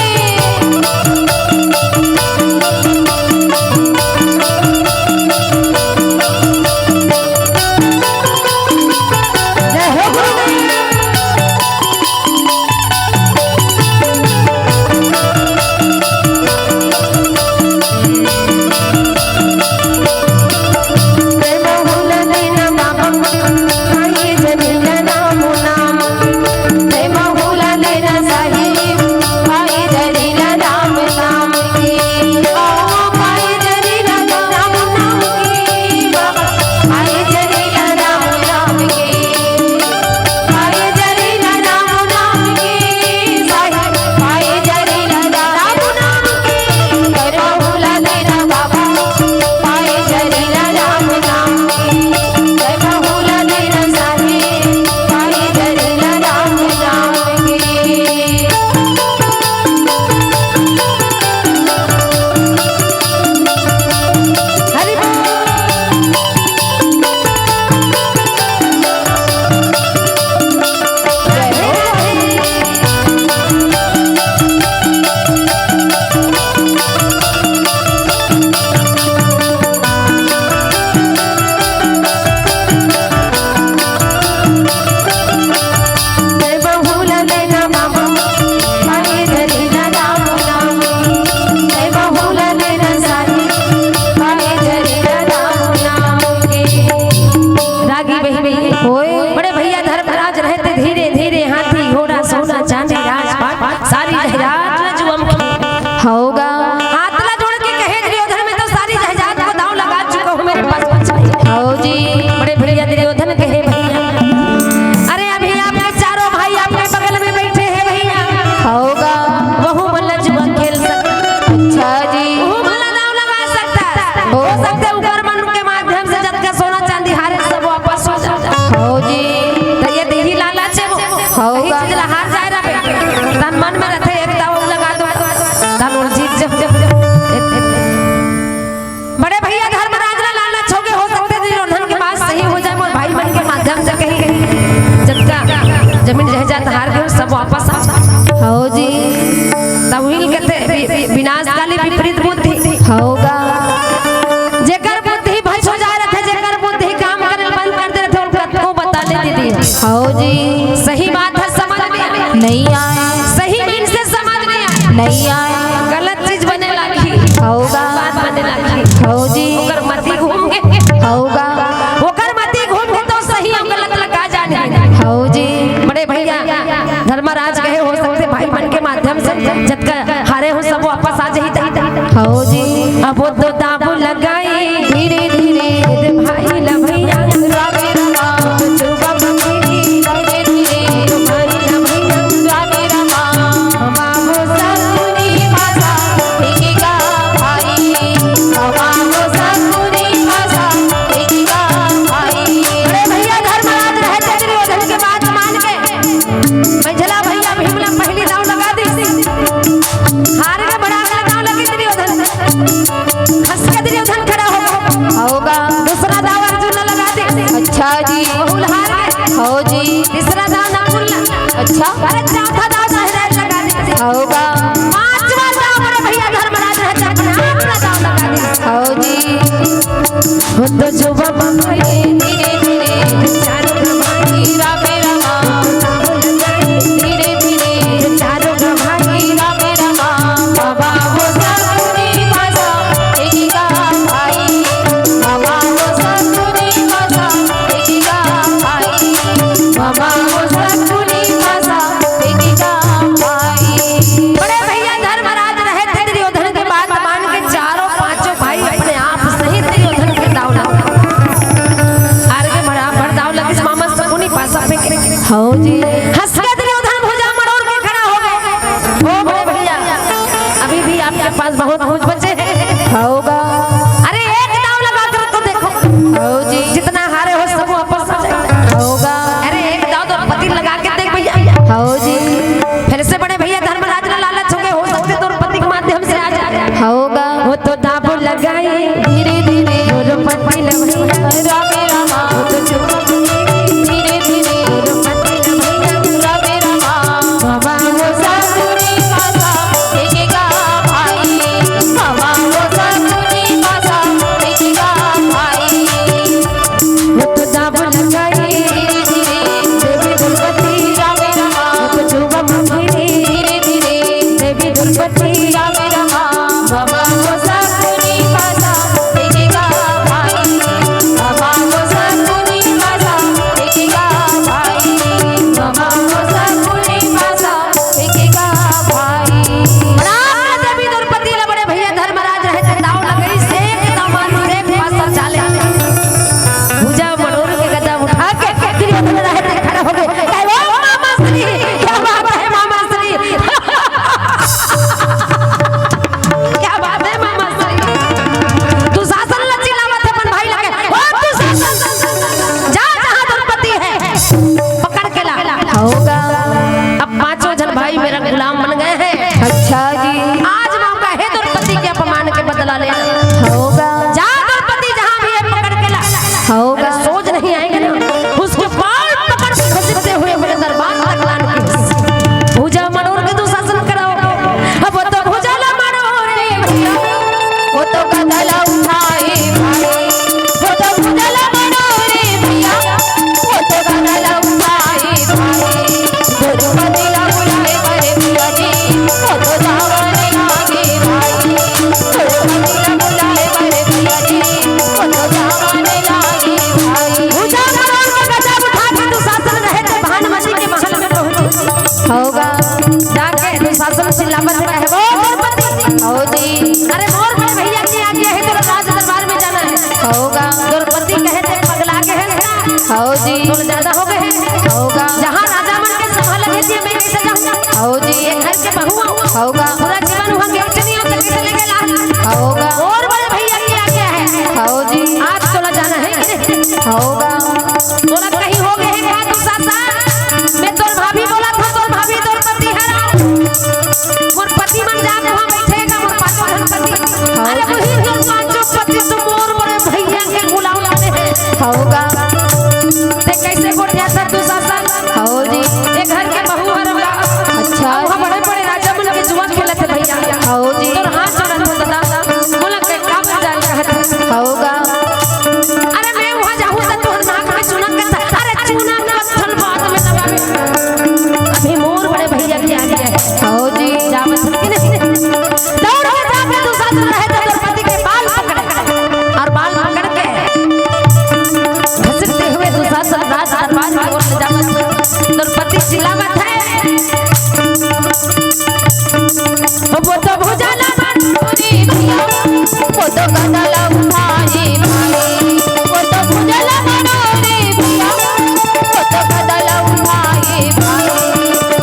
जय हो गुरुदेव। रागी बहिनी। ओए। बड़े भैया धर्मराज रहते धीरे धीरे हाथी घोड़ा सोना चांदी राजपाट सारी जायदाद ल जुअम की। हव गा। हाथ ला जोड़ के कहे दुर्योधन, मैं तो सारी जायदाद को दांव लगा चुका हूँ, मेरे पास कुछ नहीं है। हव जी। बड़े भैया दुर्योधन कहे भैया, अरे अभी आपके चारों भाई आपके बगल में बैठे हैं भैया। हव गा। वहू मन ला जुआ खेल सकता। अच्छा जी। वहू मन ला दांव लगा सकता। हो सकता है ऊपर मन के माध्यम से जतका सोना चांदी हारे सब वापस हो जाए। हव जी। त ये देही लालच हे वो। हव कहीं गा। चीज ला हार जाए रहे, तन मन में रथे, एक दांव लगा दो, तन उलझी जब, जब, जब। बड़े भैया धर्मराज ला लालच होगे, हो सकथे दुर्योधन के बात सही हो जाए, मोर भाई मन के माध्यम से कहीं जतका जमीन जायदाद हार गे सब वापस आ जाए। हव जी। तब उही ल कथे वि-, वि-, विनाश काली विपरीत बुद्धि। हव गा। जेकर बुद्धि भ्रष्ट हो जाए रथे, जेकर बुद्धि काम करे ल बंद कर दे रथे, ओला कतको बता ले दीदी। हव जी। सही बात हे, समझ में आए। नहीं आए। सही मन से समझ में आए। नहीं आए। गलत चीज बने लागही। हव गा। बात बने लागही। हव जी। ओकर मति घूम गे। हव गा। ओकर मति घूम गे तो सही अउ गलत ला का जाने। हव जी। बड़े भैया धर्मराज कहे हो सकथे भाई मन के माध्यम से जतका हारे हो सब वापस आ जाही। हव जी। अब वो तो दांव लगाई। धीरे धीरे। भाई ला भैया। बड़े भैया धर्मराज रहते दुर्योधन के बात मान के मझला भैया भीम ला पहली दांव लगा दिस। हार गे, बड़ा अगला दांव लगे दुर्योधन। हंस के दुर्योधन खड़ा हो गे। हव गा। दूसरा दांव अर्जुन ला लगा दिस। अच्छा जी। वहू ला हार गे। हव जी। तीसरा दांव नकुल ला। अच्छा। अरे चौथा दांव सहदेव लगा दिस। हव गा। पांचवा दांव बड़े भैया धर्मराज रहते अपने हाथ ला दांव लगा दिस। हव जी। हो तो जो बाबा धीरे धीरे। हौ जी। हंस के दुर्योधन भुजा मरोड़ के खड़ा हो गए। हो बड़े भैया, अभी भी आपके पास बहुत कुछ बचे हैं। हौ गा। अरे एक दांव लगा कर तो देखो। हौ जी। जितना हारे हो सब वापस आ जाए। हौ गा। अरे एक दांव द्रौपदी लगा के देख भैया। हौ जी। फिर से बड़े भैया धर्मराज ने लालच हो गए, हो सकते द्रौपदी के माध्यम से आ जाए। हौ गा। वो तो दांव लगाई धीरे धीरे द्रौपदी लवैया। रामे रामा। वो तो चुप धीरे धीरे द्रौपदी लवैया। रामे रामा। बाबा वो सासुरी भाषा देखेगा भाई। बाबा वो सासुरी भाषा देखेगा भाई। वो तो दांव लगाई धीरे धीरे देवी द्रौपदी। रामे रामा। वो तो चुप धीरे धीरे देवी द्रौपदी। रामे रामा। बाबा वो सासुरी भाषा देखेगा भाई। बाबा वो सासुरी भाषा देखेगा भाई। बाबा वो सासुरी भाषा देखेगा भाई। बड़ा देवी द्रौपदी ला बड़े भैया धर्मराज रहे थे, दांव लगाई से एक दांव मार से एक पास चल चाले। भुजा मरोड़ के गदा उठा के दुर्योधन रहे थे खड़ा हो गए। कहे, "ओ मामा श्री, क्या बात है मामा श्री?" क्या बात है मामा श्री। दुशासन ला चिल्लावत हे अपन भाई लगे, "ओ दुशासन, जा जहां द्रौपदी है, पकड़ के ला।" हौ गा। अब पांचों जन भाई मेरा गुलाम बन गए हैं। अच्छा जी। आज मौका है द्रौपदी के अपमान के बदला लेना। हौ गा। जा द्रौपदी जहां भी है पकड़ के ला। हौ गा। अगर सोच नहीं आएगा ना, उसको बाल पकड़ के घसीटते हुए मेरे दरबार तक लान के भुजा मरोड़ के दुशासन कराओ। अब वो तो भुजा ला मरोड़ रे भैया, वो तो गदा ला उठाए भाई, वो तो भुजा ला मरोड़ रे भैया, वो तो गदा ला उठाए भाई। द्रौपदी ला बुलाए बड़े भैया जी, वो तो जावने लागे भाई। द्रौपदी ला बुलाए बड़े भैया जी, वो तो जावने लागे भाई। भुजा मरोड़ के गदा उठा के दुशासन रहे थे भानुमति के महल में पहुंचे। हौ गा। जाके दुशासन चिल्लावत रहे, "ओ द्रौपदी।" हौ जी। अरे मोर बड़े भैया की आज्ञा है, तोला राज दरबार में जाना है। हौ गा। द्रौपदी कहे थे, "पगला के है ना?" हौ जी। तोला ज्यादा हो गए हैं। हौ गा। जहाँ राजा मन के सभा लगे थी, मैं कैसे जाऊँ? हौ जी। ये घर के बहू हूँ। हौ गा। पूरा जीवन वहाँ गेट नहीं होता, कैसे लेके ला? हौ गा। मोर बड़े भैया की आज्ञा है। हौ जी। आज तोला जाना है कि नहीं? हौ गा। तोला कहीं हो गए है का दुशासन? मैं तोर भाभी बोला था, तोर भाभी तोर पति हरा। मोर पति मन जाके वहाँ बैठेगा, मोर पांचों धन पति। हाँ। अरे वही तोर पांचों पति तो मोर बड़े भैया के बुलावत हे। हौ गा। ते कैसे गोठियाथस दुशासन? हौ जी। ये घर के बहू हरव गा। अच्छा। अब वहाँ बड़े बड़े राजा मन के जुआ खेलत हे भैया। हौ जी। तोर हाथ जोड़त हों दादा। बोला के का मजाल कहत हे? हौ गा। अरे मैं वहाँ जाहूँ त तुँहर नाक में चूना कस, अरे चूना पत्थर बाद में लगाबे। अभी मोर बड़े भैया के आज्ञा हे। हौ जी। जावत हस कि नहीं? दौड़ के जाके दुशासन रहे थे द्रौपदी के बाल पकड़े अउ बाल पकड़ के घसीटते हुए दुशासन राज दरबार की ओर ले जावत हे। द्रौपदी चिल्लावत हे, वो तो भुजा ला मरोड़े भैया, वो तो गदा ला उठाए भाई, वो तो भुजा ला मरोड़े भैया, वो तो गदा ला उठाए भाई।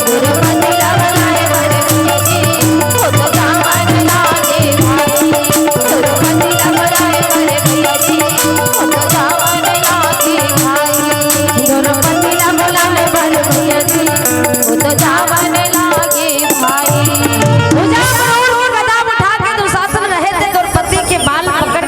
द्रौपदी ला बुलाए बड़े भैया जी, वो तो जावन लागे भाई। द्रौपदी ला बुलाए बड़े भैया जी, वो तो जावन लागे भाई। द्रौपदी ला बुलाए बड़े भैया जी, वो तो जावन लागे भाई। भुजा मरोड़ के गदा उठा के दुशासन रहे थे द्रौपदी के बाल पकड़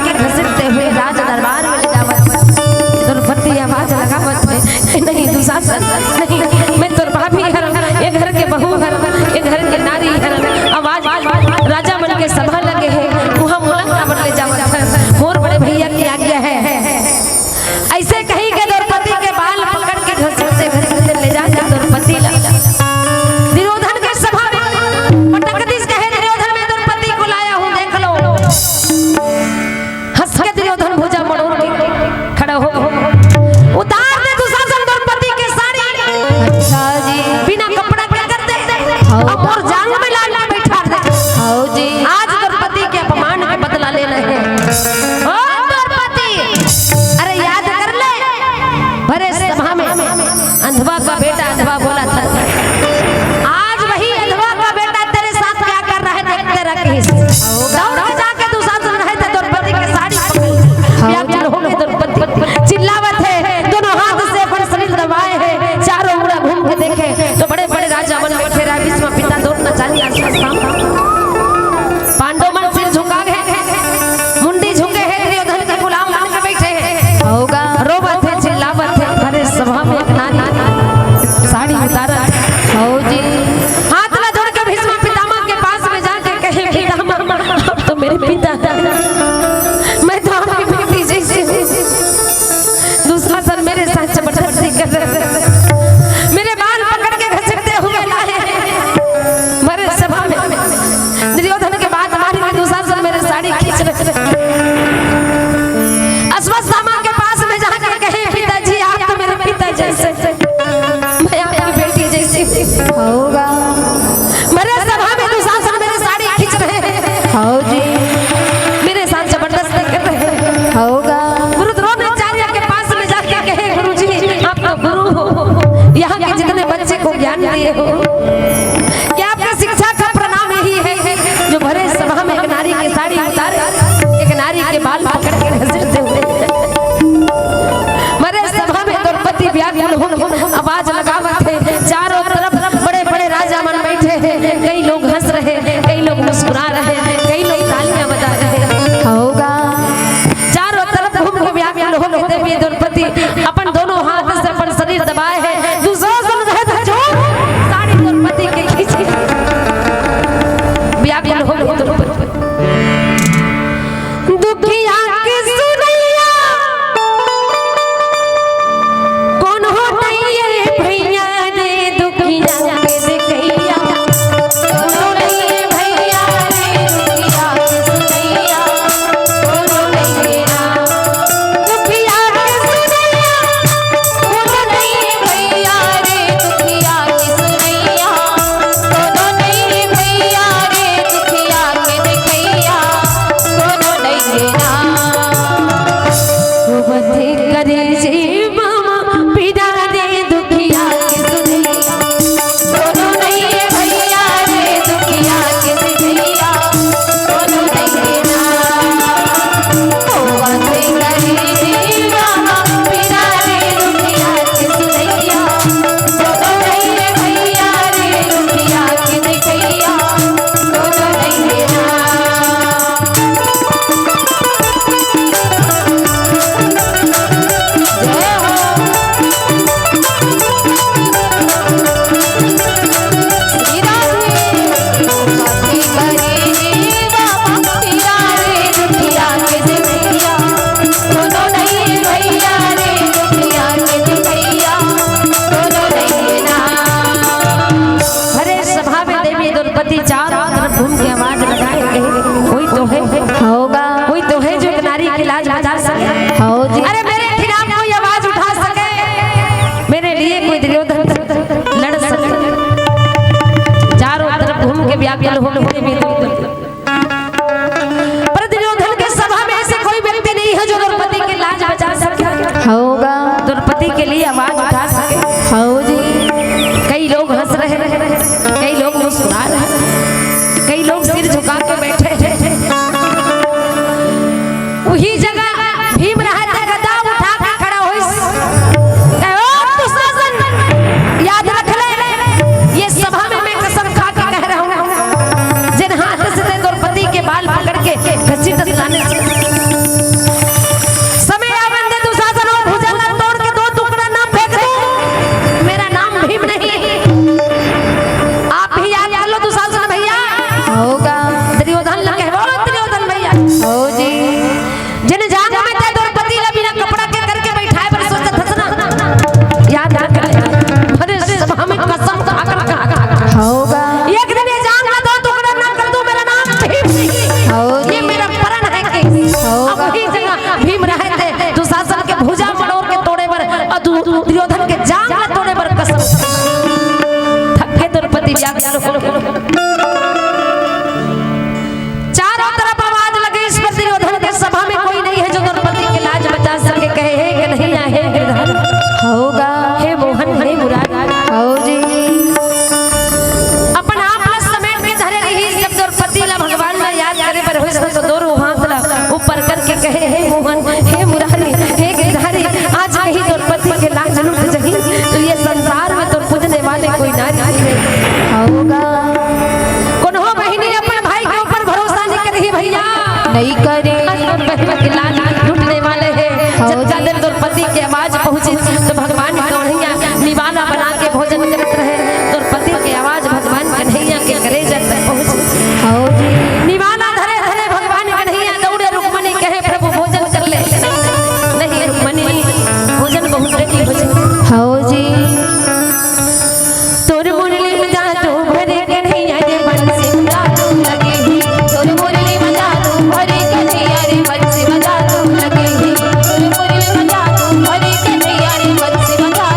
अपन दोनों हाथ से अपन शरीर दबाए हे, दूसरा जन रहे तो जोर साड़ी द्रौपदी के खींची। व्याकुल हो गई द्रौपदी। दुखिया के सुनैया, कौन हो नैया भैया रे, दुखिया के देखैया। कोनो नइये भैया रे, दुखिया के सुनैया, कोनो नइये ना। दुखिया के सुनैया, कोनो नइये भैया रे, दुखिया के सुनैया, कोनो नइये भैया रे, दुखिया के देखैया, कोनो नइये ना। ओ बंधे करे जे बामा पीरा रे, दुखिया के सुनैया। कोनो नइये भैया रे, दुखिया के सिखैया, कोनो नइये ना। ओ बंधे करे जे बामा पीरा रे, दुखिया के सुनैया। कोनो नइये भैया रे, दुखिया के देखैया, कोनो नइये ना। जय हो। श्री राधे। कथी करे रे बाबा, पीरा रे दुखिया के देखैया, कोनो नइये भैया रे दुखिया के देखैया, कोनो नइये ना। अरे सभा में देवी द्रौपदी चारों तरफ घूम के आवाज लगाए, कहे, "कोई तो है, होगा। कोई तो है जो एक नारी की लाज बचा सके।" हो जी। अरे मेरे खिलाफ कोई आवाज उठा सके, मेरे लिए कोई दुर्योधन लड़ सके। चारों तरफ घूम के व्याकुल हो गई देवी द्रौपदी। पर दुर्योधन के सभा में ऐसे कोई व्यक्ति नहीं है जो द्रौपदी की लाज बचा सके। होगा। द्रौपदी के लिए आवाज उठा सके। हो जी। कई लोग हंस रहे हैं, कई लोग मुस्कुरा रहे हैं, कई लोग सिर झुका के बैठे हैं। वही जगह भीम रहे ते गदा उठा के खड़ा होइस। कहे, "ओ दुशासन, याद रख ले, ये सभा में मैं कसम खा के कह रहा हूँ, जिन हाथ से ते द्रौपदी के बाल पकड़ के घसीटत लाने से समय आवन दे दुशासन, वो भुजा ला तोड़ के दो टुकड़ा ना फेंक दूं, मेरा नाम भीम नहीं।" आप भी याद कर लो दुशासन भैया। होगा। दुर्योधन ला कहे, "ओ दुर्योधन भैया।" हो जी। जिन जांग में ते द्रौपदी ला बिना कपड़ा के करके बैठाए बर सोचत हस ना, याद रख ले। अरे सभा में कसम खाकर कहा। होगा। एक दिन ये जांग में दो टुकड़ा ना कर दूं, मेरा नाम भीम नहीं। हो जी। ये मेरा प्रण है कि होगा। अब वही जगह भीम रहे ते दुशासन के भुजा मरोड़ के तोड़े बर, और दु-, दुर्योधन के जांग ला तोड़े बर कसम। थक के द्रौपदी व्याकुल हो। चारों तरफ आवाज लगे, इस पर दुर्योधन के सभा में कोई नहीं है जो द्रौपदी की लाज बचा सके। कहे, "हे कन्हैया, हे गिरधर, होगा। हे मोहन, हे मुरारी।" हो जी। अपन आप ला समेट के धरे रही, जब द्रौपदी ला भगवान ला याद करे बर होइस तो दोनों हाथ ला ऊपर करके कहे, "हे मोहन, हे मुरारी, हे गिरधारी, आज कहीं द्रौपदी के लाज लुट जही तो ये संसार में तो पूजने वाले कोई नारी नहीं है।" होगा। कोनो बहिनी अपन भाई के ऊपर भरोसा नहीं करही भैया। नहीं करे। बहिनी के लाज लुटने वाले हैं। हो जब जी। चादर द्रौपदी के आवाज पहुंची तो भगवान कन्हैया निवाला बना के भोजन करत रहे। द्रौपदी के आवाज भगवान कन्हैया के करेजा तक पहुंची। हो जी। निवाला धरे धरे भगवान कन्हैया दौड़े, रुक्मणी कहे, "प्रभु भोजन कर ले।" नहीं रुक्मणी, भोजन बहुत नहीं भोजन। हो जी। तोर मुरली में जादू भरे कन्हैया रे, बंसी में जादू लगे ही। तोर मुरली में जादू भरे कन्हैया रे, बंसी में जादू लगे ही। तोर मुरली में जादू भरे कन्हैया रे, बंसी में जादू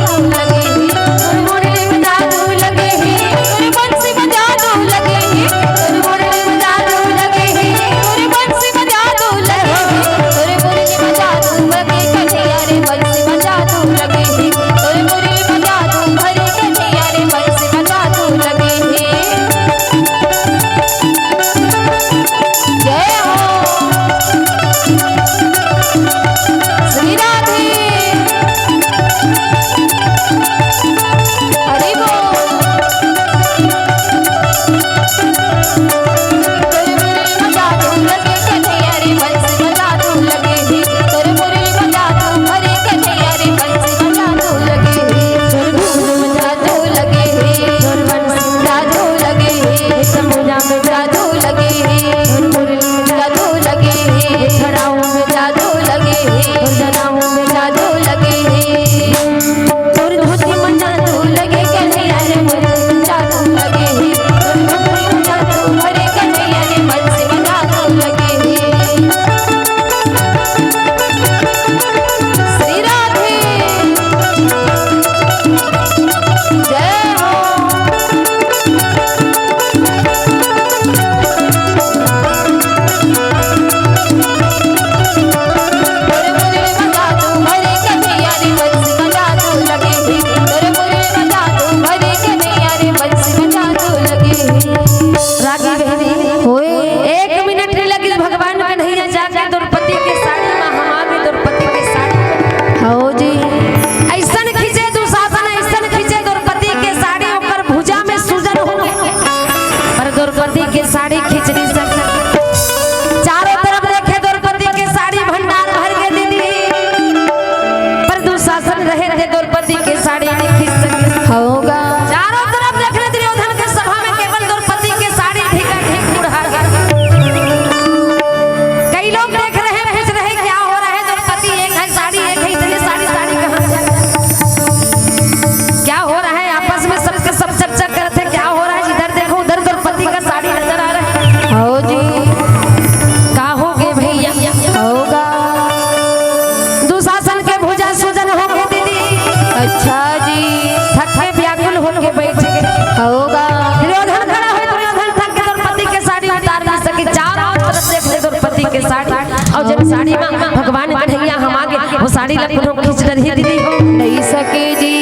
अच्छा जी। थक के व्याकुल होके बैठ गे। होगा। दुर्योधन खड़ा होय, दुर्योधन थक के द्रौपदी के साड़ी उतार नइ सके, चारों तरफ देख ले द्रौपदी के साड़ी। अउ जेन साड़ी म भगवान कन्हैया हमा गे, वो साड़ी ला कोनो खींच डरही दीदी हो। नइ सके जी।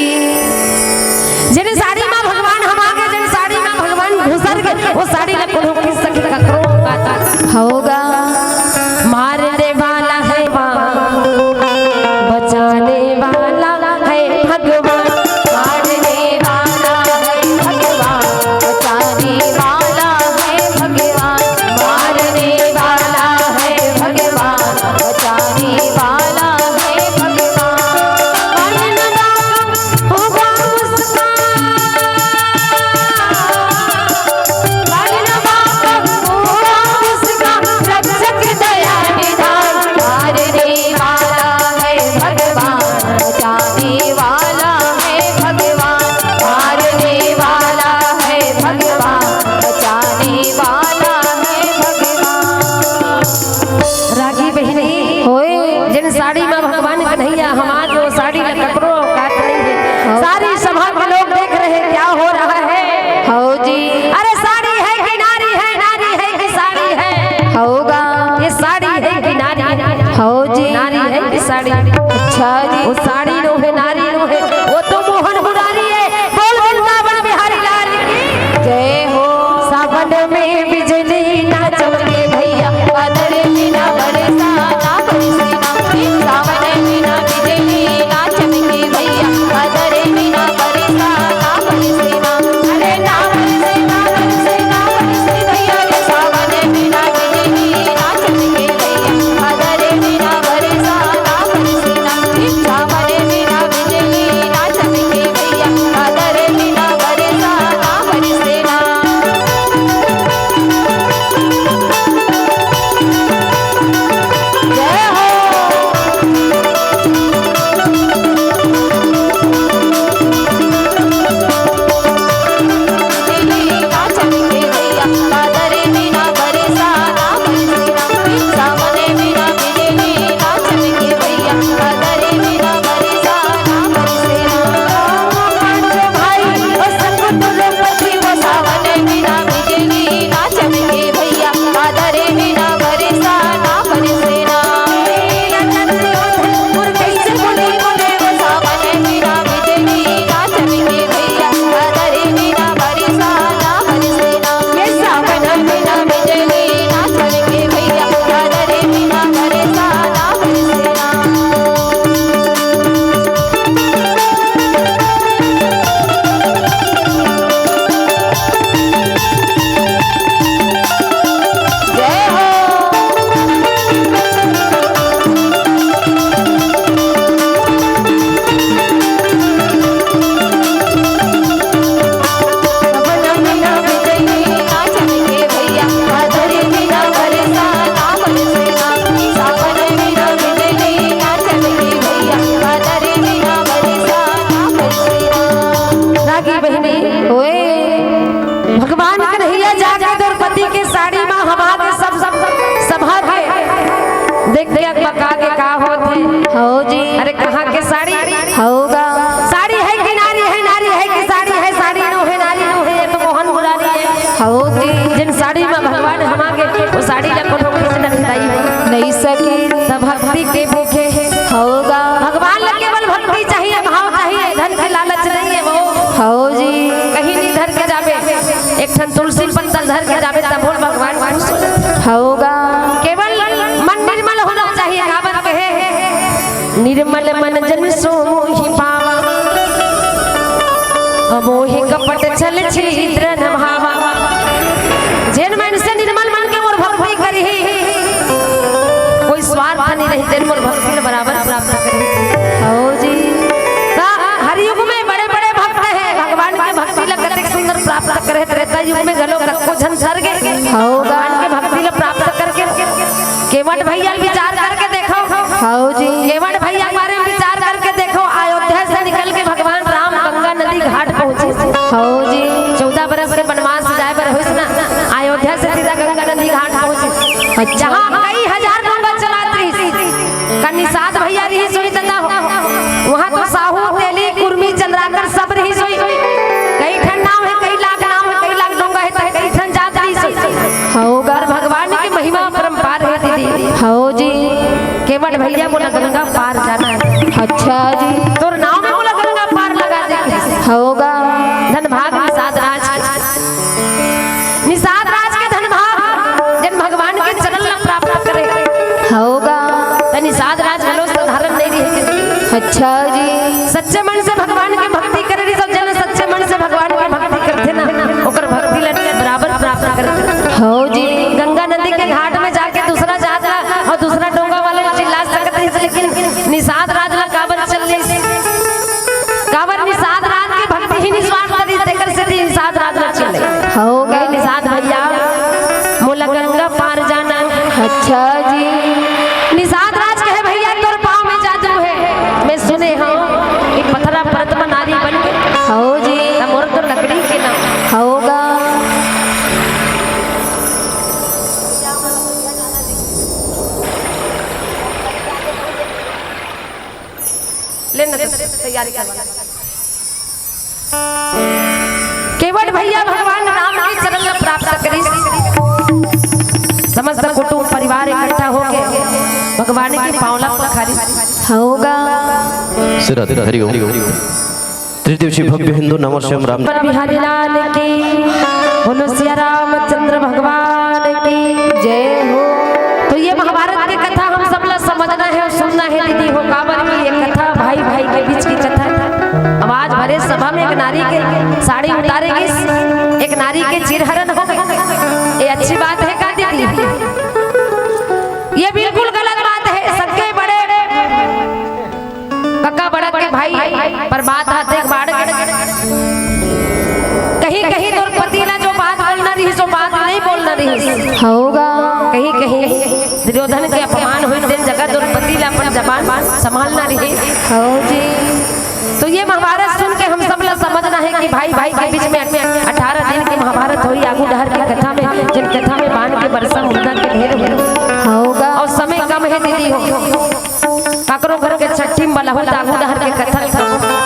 जेन साड़ी म भगवान हमा गे, जेन साड़ी म भगवान घुसर गे, वो साड़ी ला कोनो खींच सके ककरो बात। होगा। मारने वाला है माँ, बचाने वाला है भगवान। मारने वाला है भगवान, बचाने वाला है भगवान। मारने वाला है भगवान, बचाने वाला है भगवान। मारने वाला होगा उसका। मारने वाला होगा उसका। रक्षक दया निधान। मारने वाला है भगवान, बचाने वाला है भगवान। मारने वाला है भगवान, बचाने वाला है भगवान। रागी बहिनी, होय। जेन साड़ी म भगवान कन्हैया हमा गे, वो साड़ी ला ककरो औकात नइ हे। हाँ। सारी सभा के लोग देख रहे, क्या हो रहा है? हो जी। अरे साड़ी है कि नारी है, नारी है कि साड़ी है? होगा। ये साड़ी है कि नारी है? हो जी। नारी है कि साड़ी? अच्छा जी। वो साड़ी नोहे, नारी नोहे, वो तो मोहन मुरारी है। बोल वृंदावन बिहारी लाल की जय हो। सावन में बिजली ना चमके भैया, बादल भी ना बरसा, ना बरसे ना। सावन में ना बिजली ना चमके भैया, बादल भी ना बरसा, ना बरसे ना। अरे ना बरसे ना, बरसे ना, बरसे भैया रे। सावन में ना बिजली ना चमके भैया, बादल भी ना बरसा, ना बरसे ना। सावन में ना बिजली ना चमके भैया, बादल भी ना बरसा, ना बरसे ना। जय हो। रागी बहिनी, ओए। भगवान कन्हैया जाके द्रौपदी के साड़ी म हमा के सब, सब, सब सभा के देख के अकबका के का होत हे। हो जी। अरे कहाँ के साड़ी? होगा। साड़ी है कि नारी है, नारी है कि साड़ी है, साड़ी नोहे, नारी नोहे, ये तो मोहन मुरारी है। हो जी। जेन साड़ी म भगवान हमा गे, वो साड़ी ला कोनो खींच नइ सके। नइ सके। सब भक्ति के भूखे हे। होगा। भगवान ला केवल भक्ति चाहिए, भाव चाहिए, धन के लालच नइ हे वो। हो जी। कहीं नइ धर के जाबे, एक ठन तुलसी पत्ता धर के जाबे, तभो भगवान खुश हो जाथे। होगा। केवल मन निर्मल होना चाहिए, काबर कहे हे, "निर्मल मन जन सो मोहि पावा, अमोहि कपट छल छिद्र न भावा।" जेन मनसे निर्मल मन के मोर भक्ति करही, कोई स्वार्थ नइ रही, तेन मोर भक्ति ल बराबर प्राप्त करही। हो जी। त हर युग में बड़े-बड़े भक्त हे, भगवान के भक्ति ल कतेक सुंदर प्राप्त करे, त्रेता युग में घलो कतको झन सर गे। हो। भगवान के भक्ति ल प्राप्त करके केवट भैया ल विचार करके देखो। हो जी। केवट भैया के बारे में विचार करके देखो, अयोध्या से निकल के भगवान राम गंगा नदी घाट पहुंचे। हो जी। चौदह बरस के वनवास जाए बर होइस ना, अयोध्या से सीधा गंगा नदी घाट पहुंचे। अच्छा। जहाँ कई हजार गंगा चलात रहिस, का निषाद भैया रहिस, सुनी दादा हो। वहाँ तो साहू, तेली, कुर्मी बट भैया, मोला गंगा पार जाना है। अच्छा जी। तोर नाम में मोला गंगा पार लगा दे। होगा। धन भाग निषाद राज के। निषाद राज के धन भाग, जेन भगवान के चरण ला प्राप्त करे। होगा। त निषाद राज घलो साधारण नहीं रहे। अच्छा जी। सच्चे मन से भगवान के भक्ति करे रही, सब जन सच्चे मन से भगवान के भक्ति करथे ना, ओकर भक्ति ला बराबर प्राप्त करथे। हो जी। गंगा नदी के घाट में जाके दूसरा जात ला और दूसरा डोंगा वाला चिल्ला सकत रहिस, लेकिन निषाद राज ला काबर चल रही? काबर निषाद राज के भक्ति ही निस्वार्थ रही, तेकर से निषाद राज ला चले। हो गए निषाद भैया, मोला गंगा पार जाना। अच्छा जी। निषाद राज कहे, "भैया, तोर पाँव में जादू है, मैं सुने हूँ कि पथरा परत में नारी बन के।" हो जी। त मोर तो लकड़ी के ना। होगा। लेना तो तैयारी करवा। केवट भैया भगवान राम के चरण ला प्राप्त करिस। समस्त कुटुंब परिवार इकट्ठा होके भगवान के पाँव ला पखारिस। होगा। सिरत हरि ओम। त्रिदिवसीय भव्य हिंदू नववर्ष एवं राम पर बिहारी लाल की, बोलो सिया रामचंद्र भगवान की जय हो। तो ये महाभारत के कथा हम सब ला समझना है और सुनना है दीदी हो, काबर की ये कथा भाई भाई के बीच की कथा है। अब आज भरे सभा में एक नारी के साड़ी उतारे गिस, एक नारी के चीरहरण हो गए, ये अच्छी बात है का दीदी? ये बिल्कुल गलत बात है। सबके बड़े कका बड़क के भाई, पर बात आथे एक बाढ़ के। कहीं कहीं द्रौपदी ला जो बात बोलना रही, जो बात नहीं बोलना रही। होगा। कहीं कहीं दुर्योधन के अपमान हुई, तेन जगह द्रौपदी ला अपन जबान संभालना रही। हो जी। तो ये महाभारत सुन के हम सब ला समझना है कि भाई भाई के बीच में अठारह दिन की महाभारत हुई, आगू डहर की कथा में, जिन कथा में बाण के बरसा, मुर्दा के ढेर हुई। होगा। और समय कम है दीदी हो, काकरो घर के छट्ठी में बलहू त आगू डहर के कथा।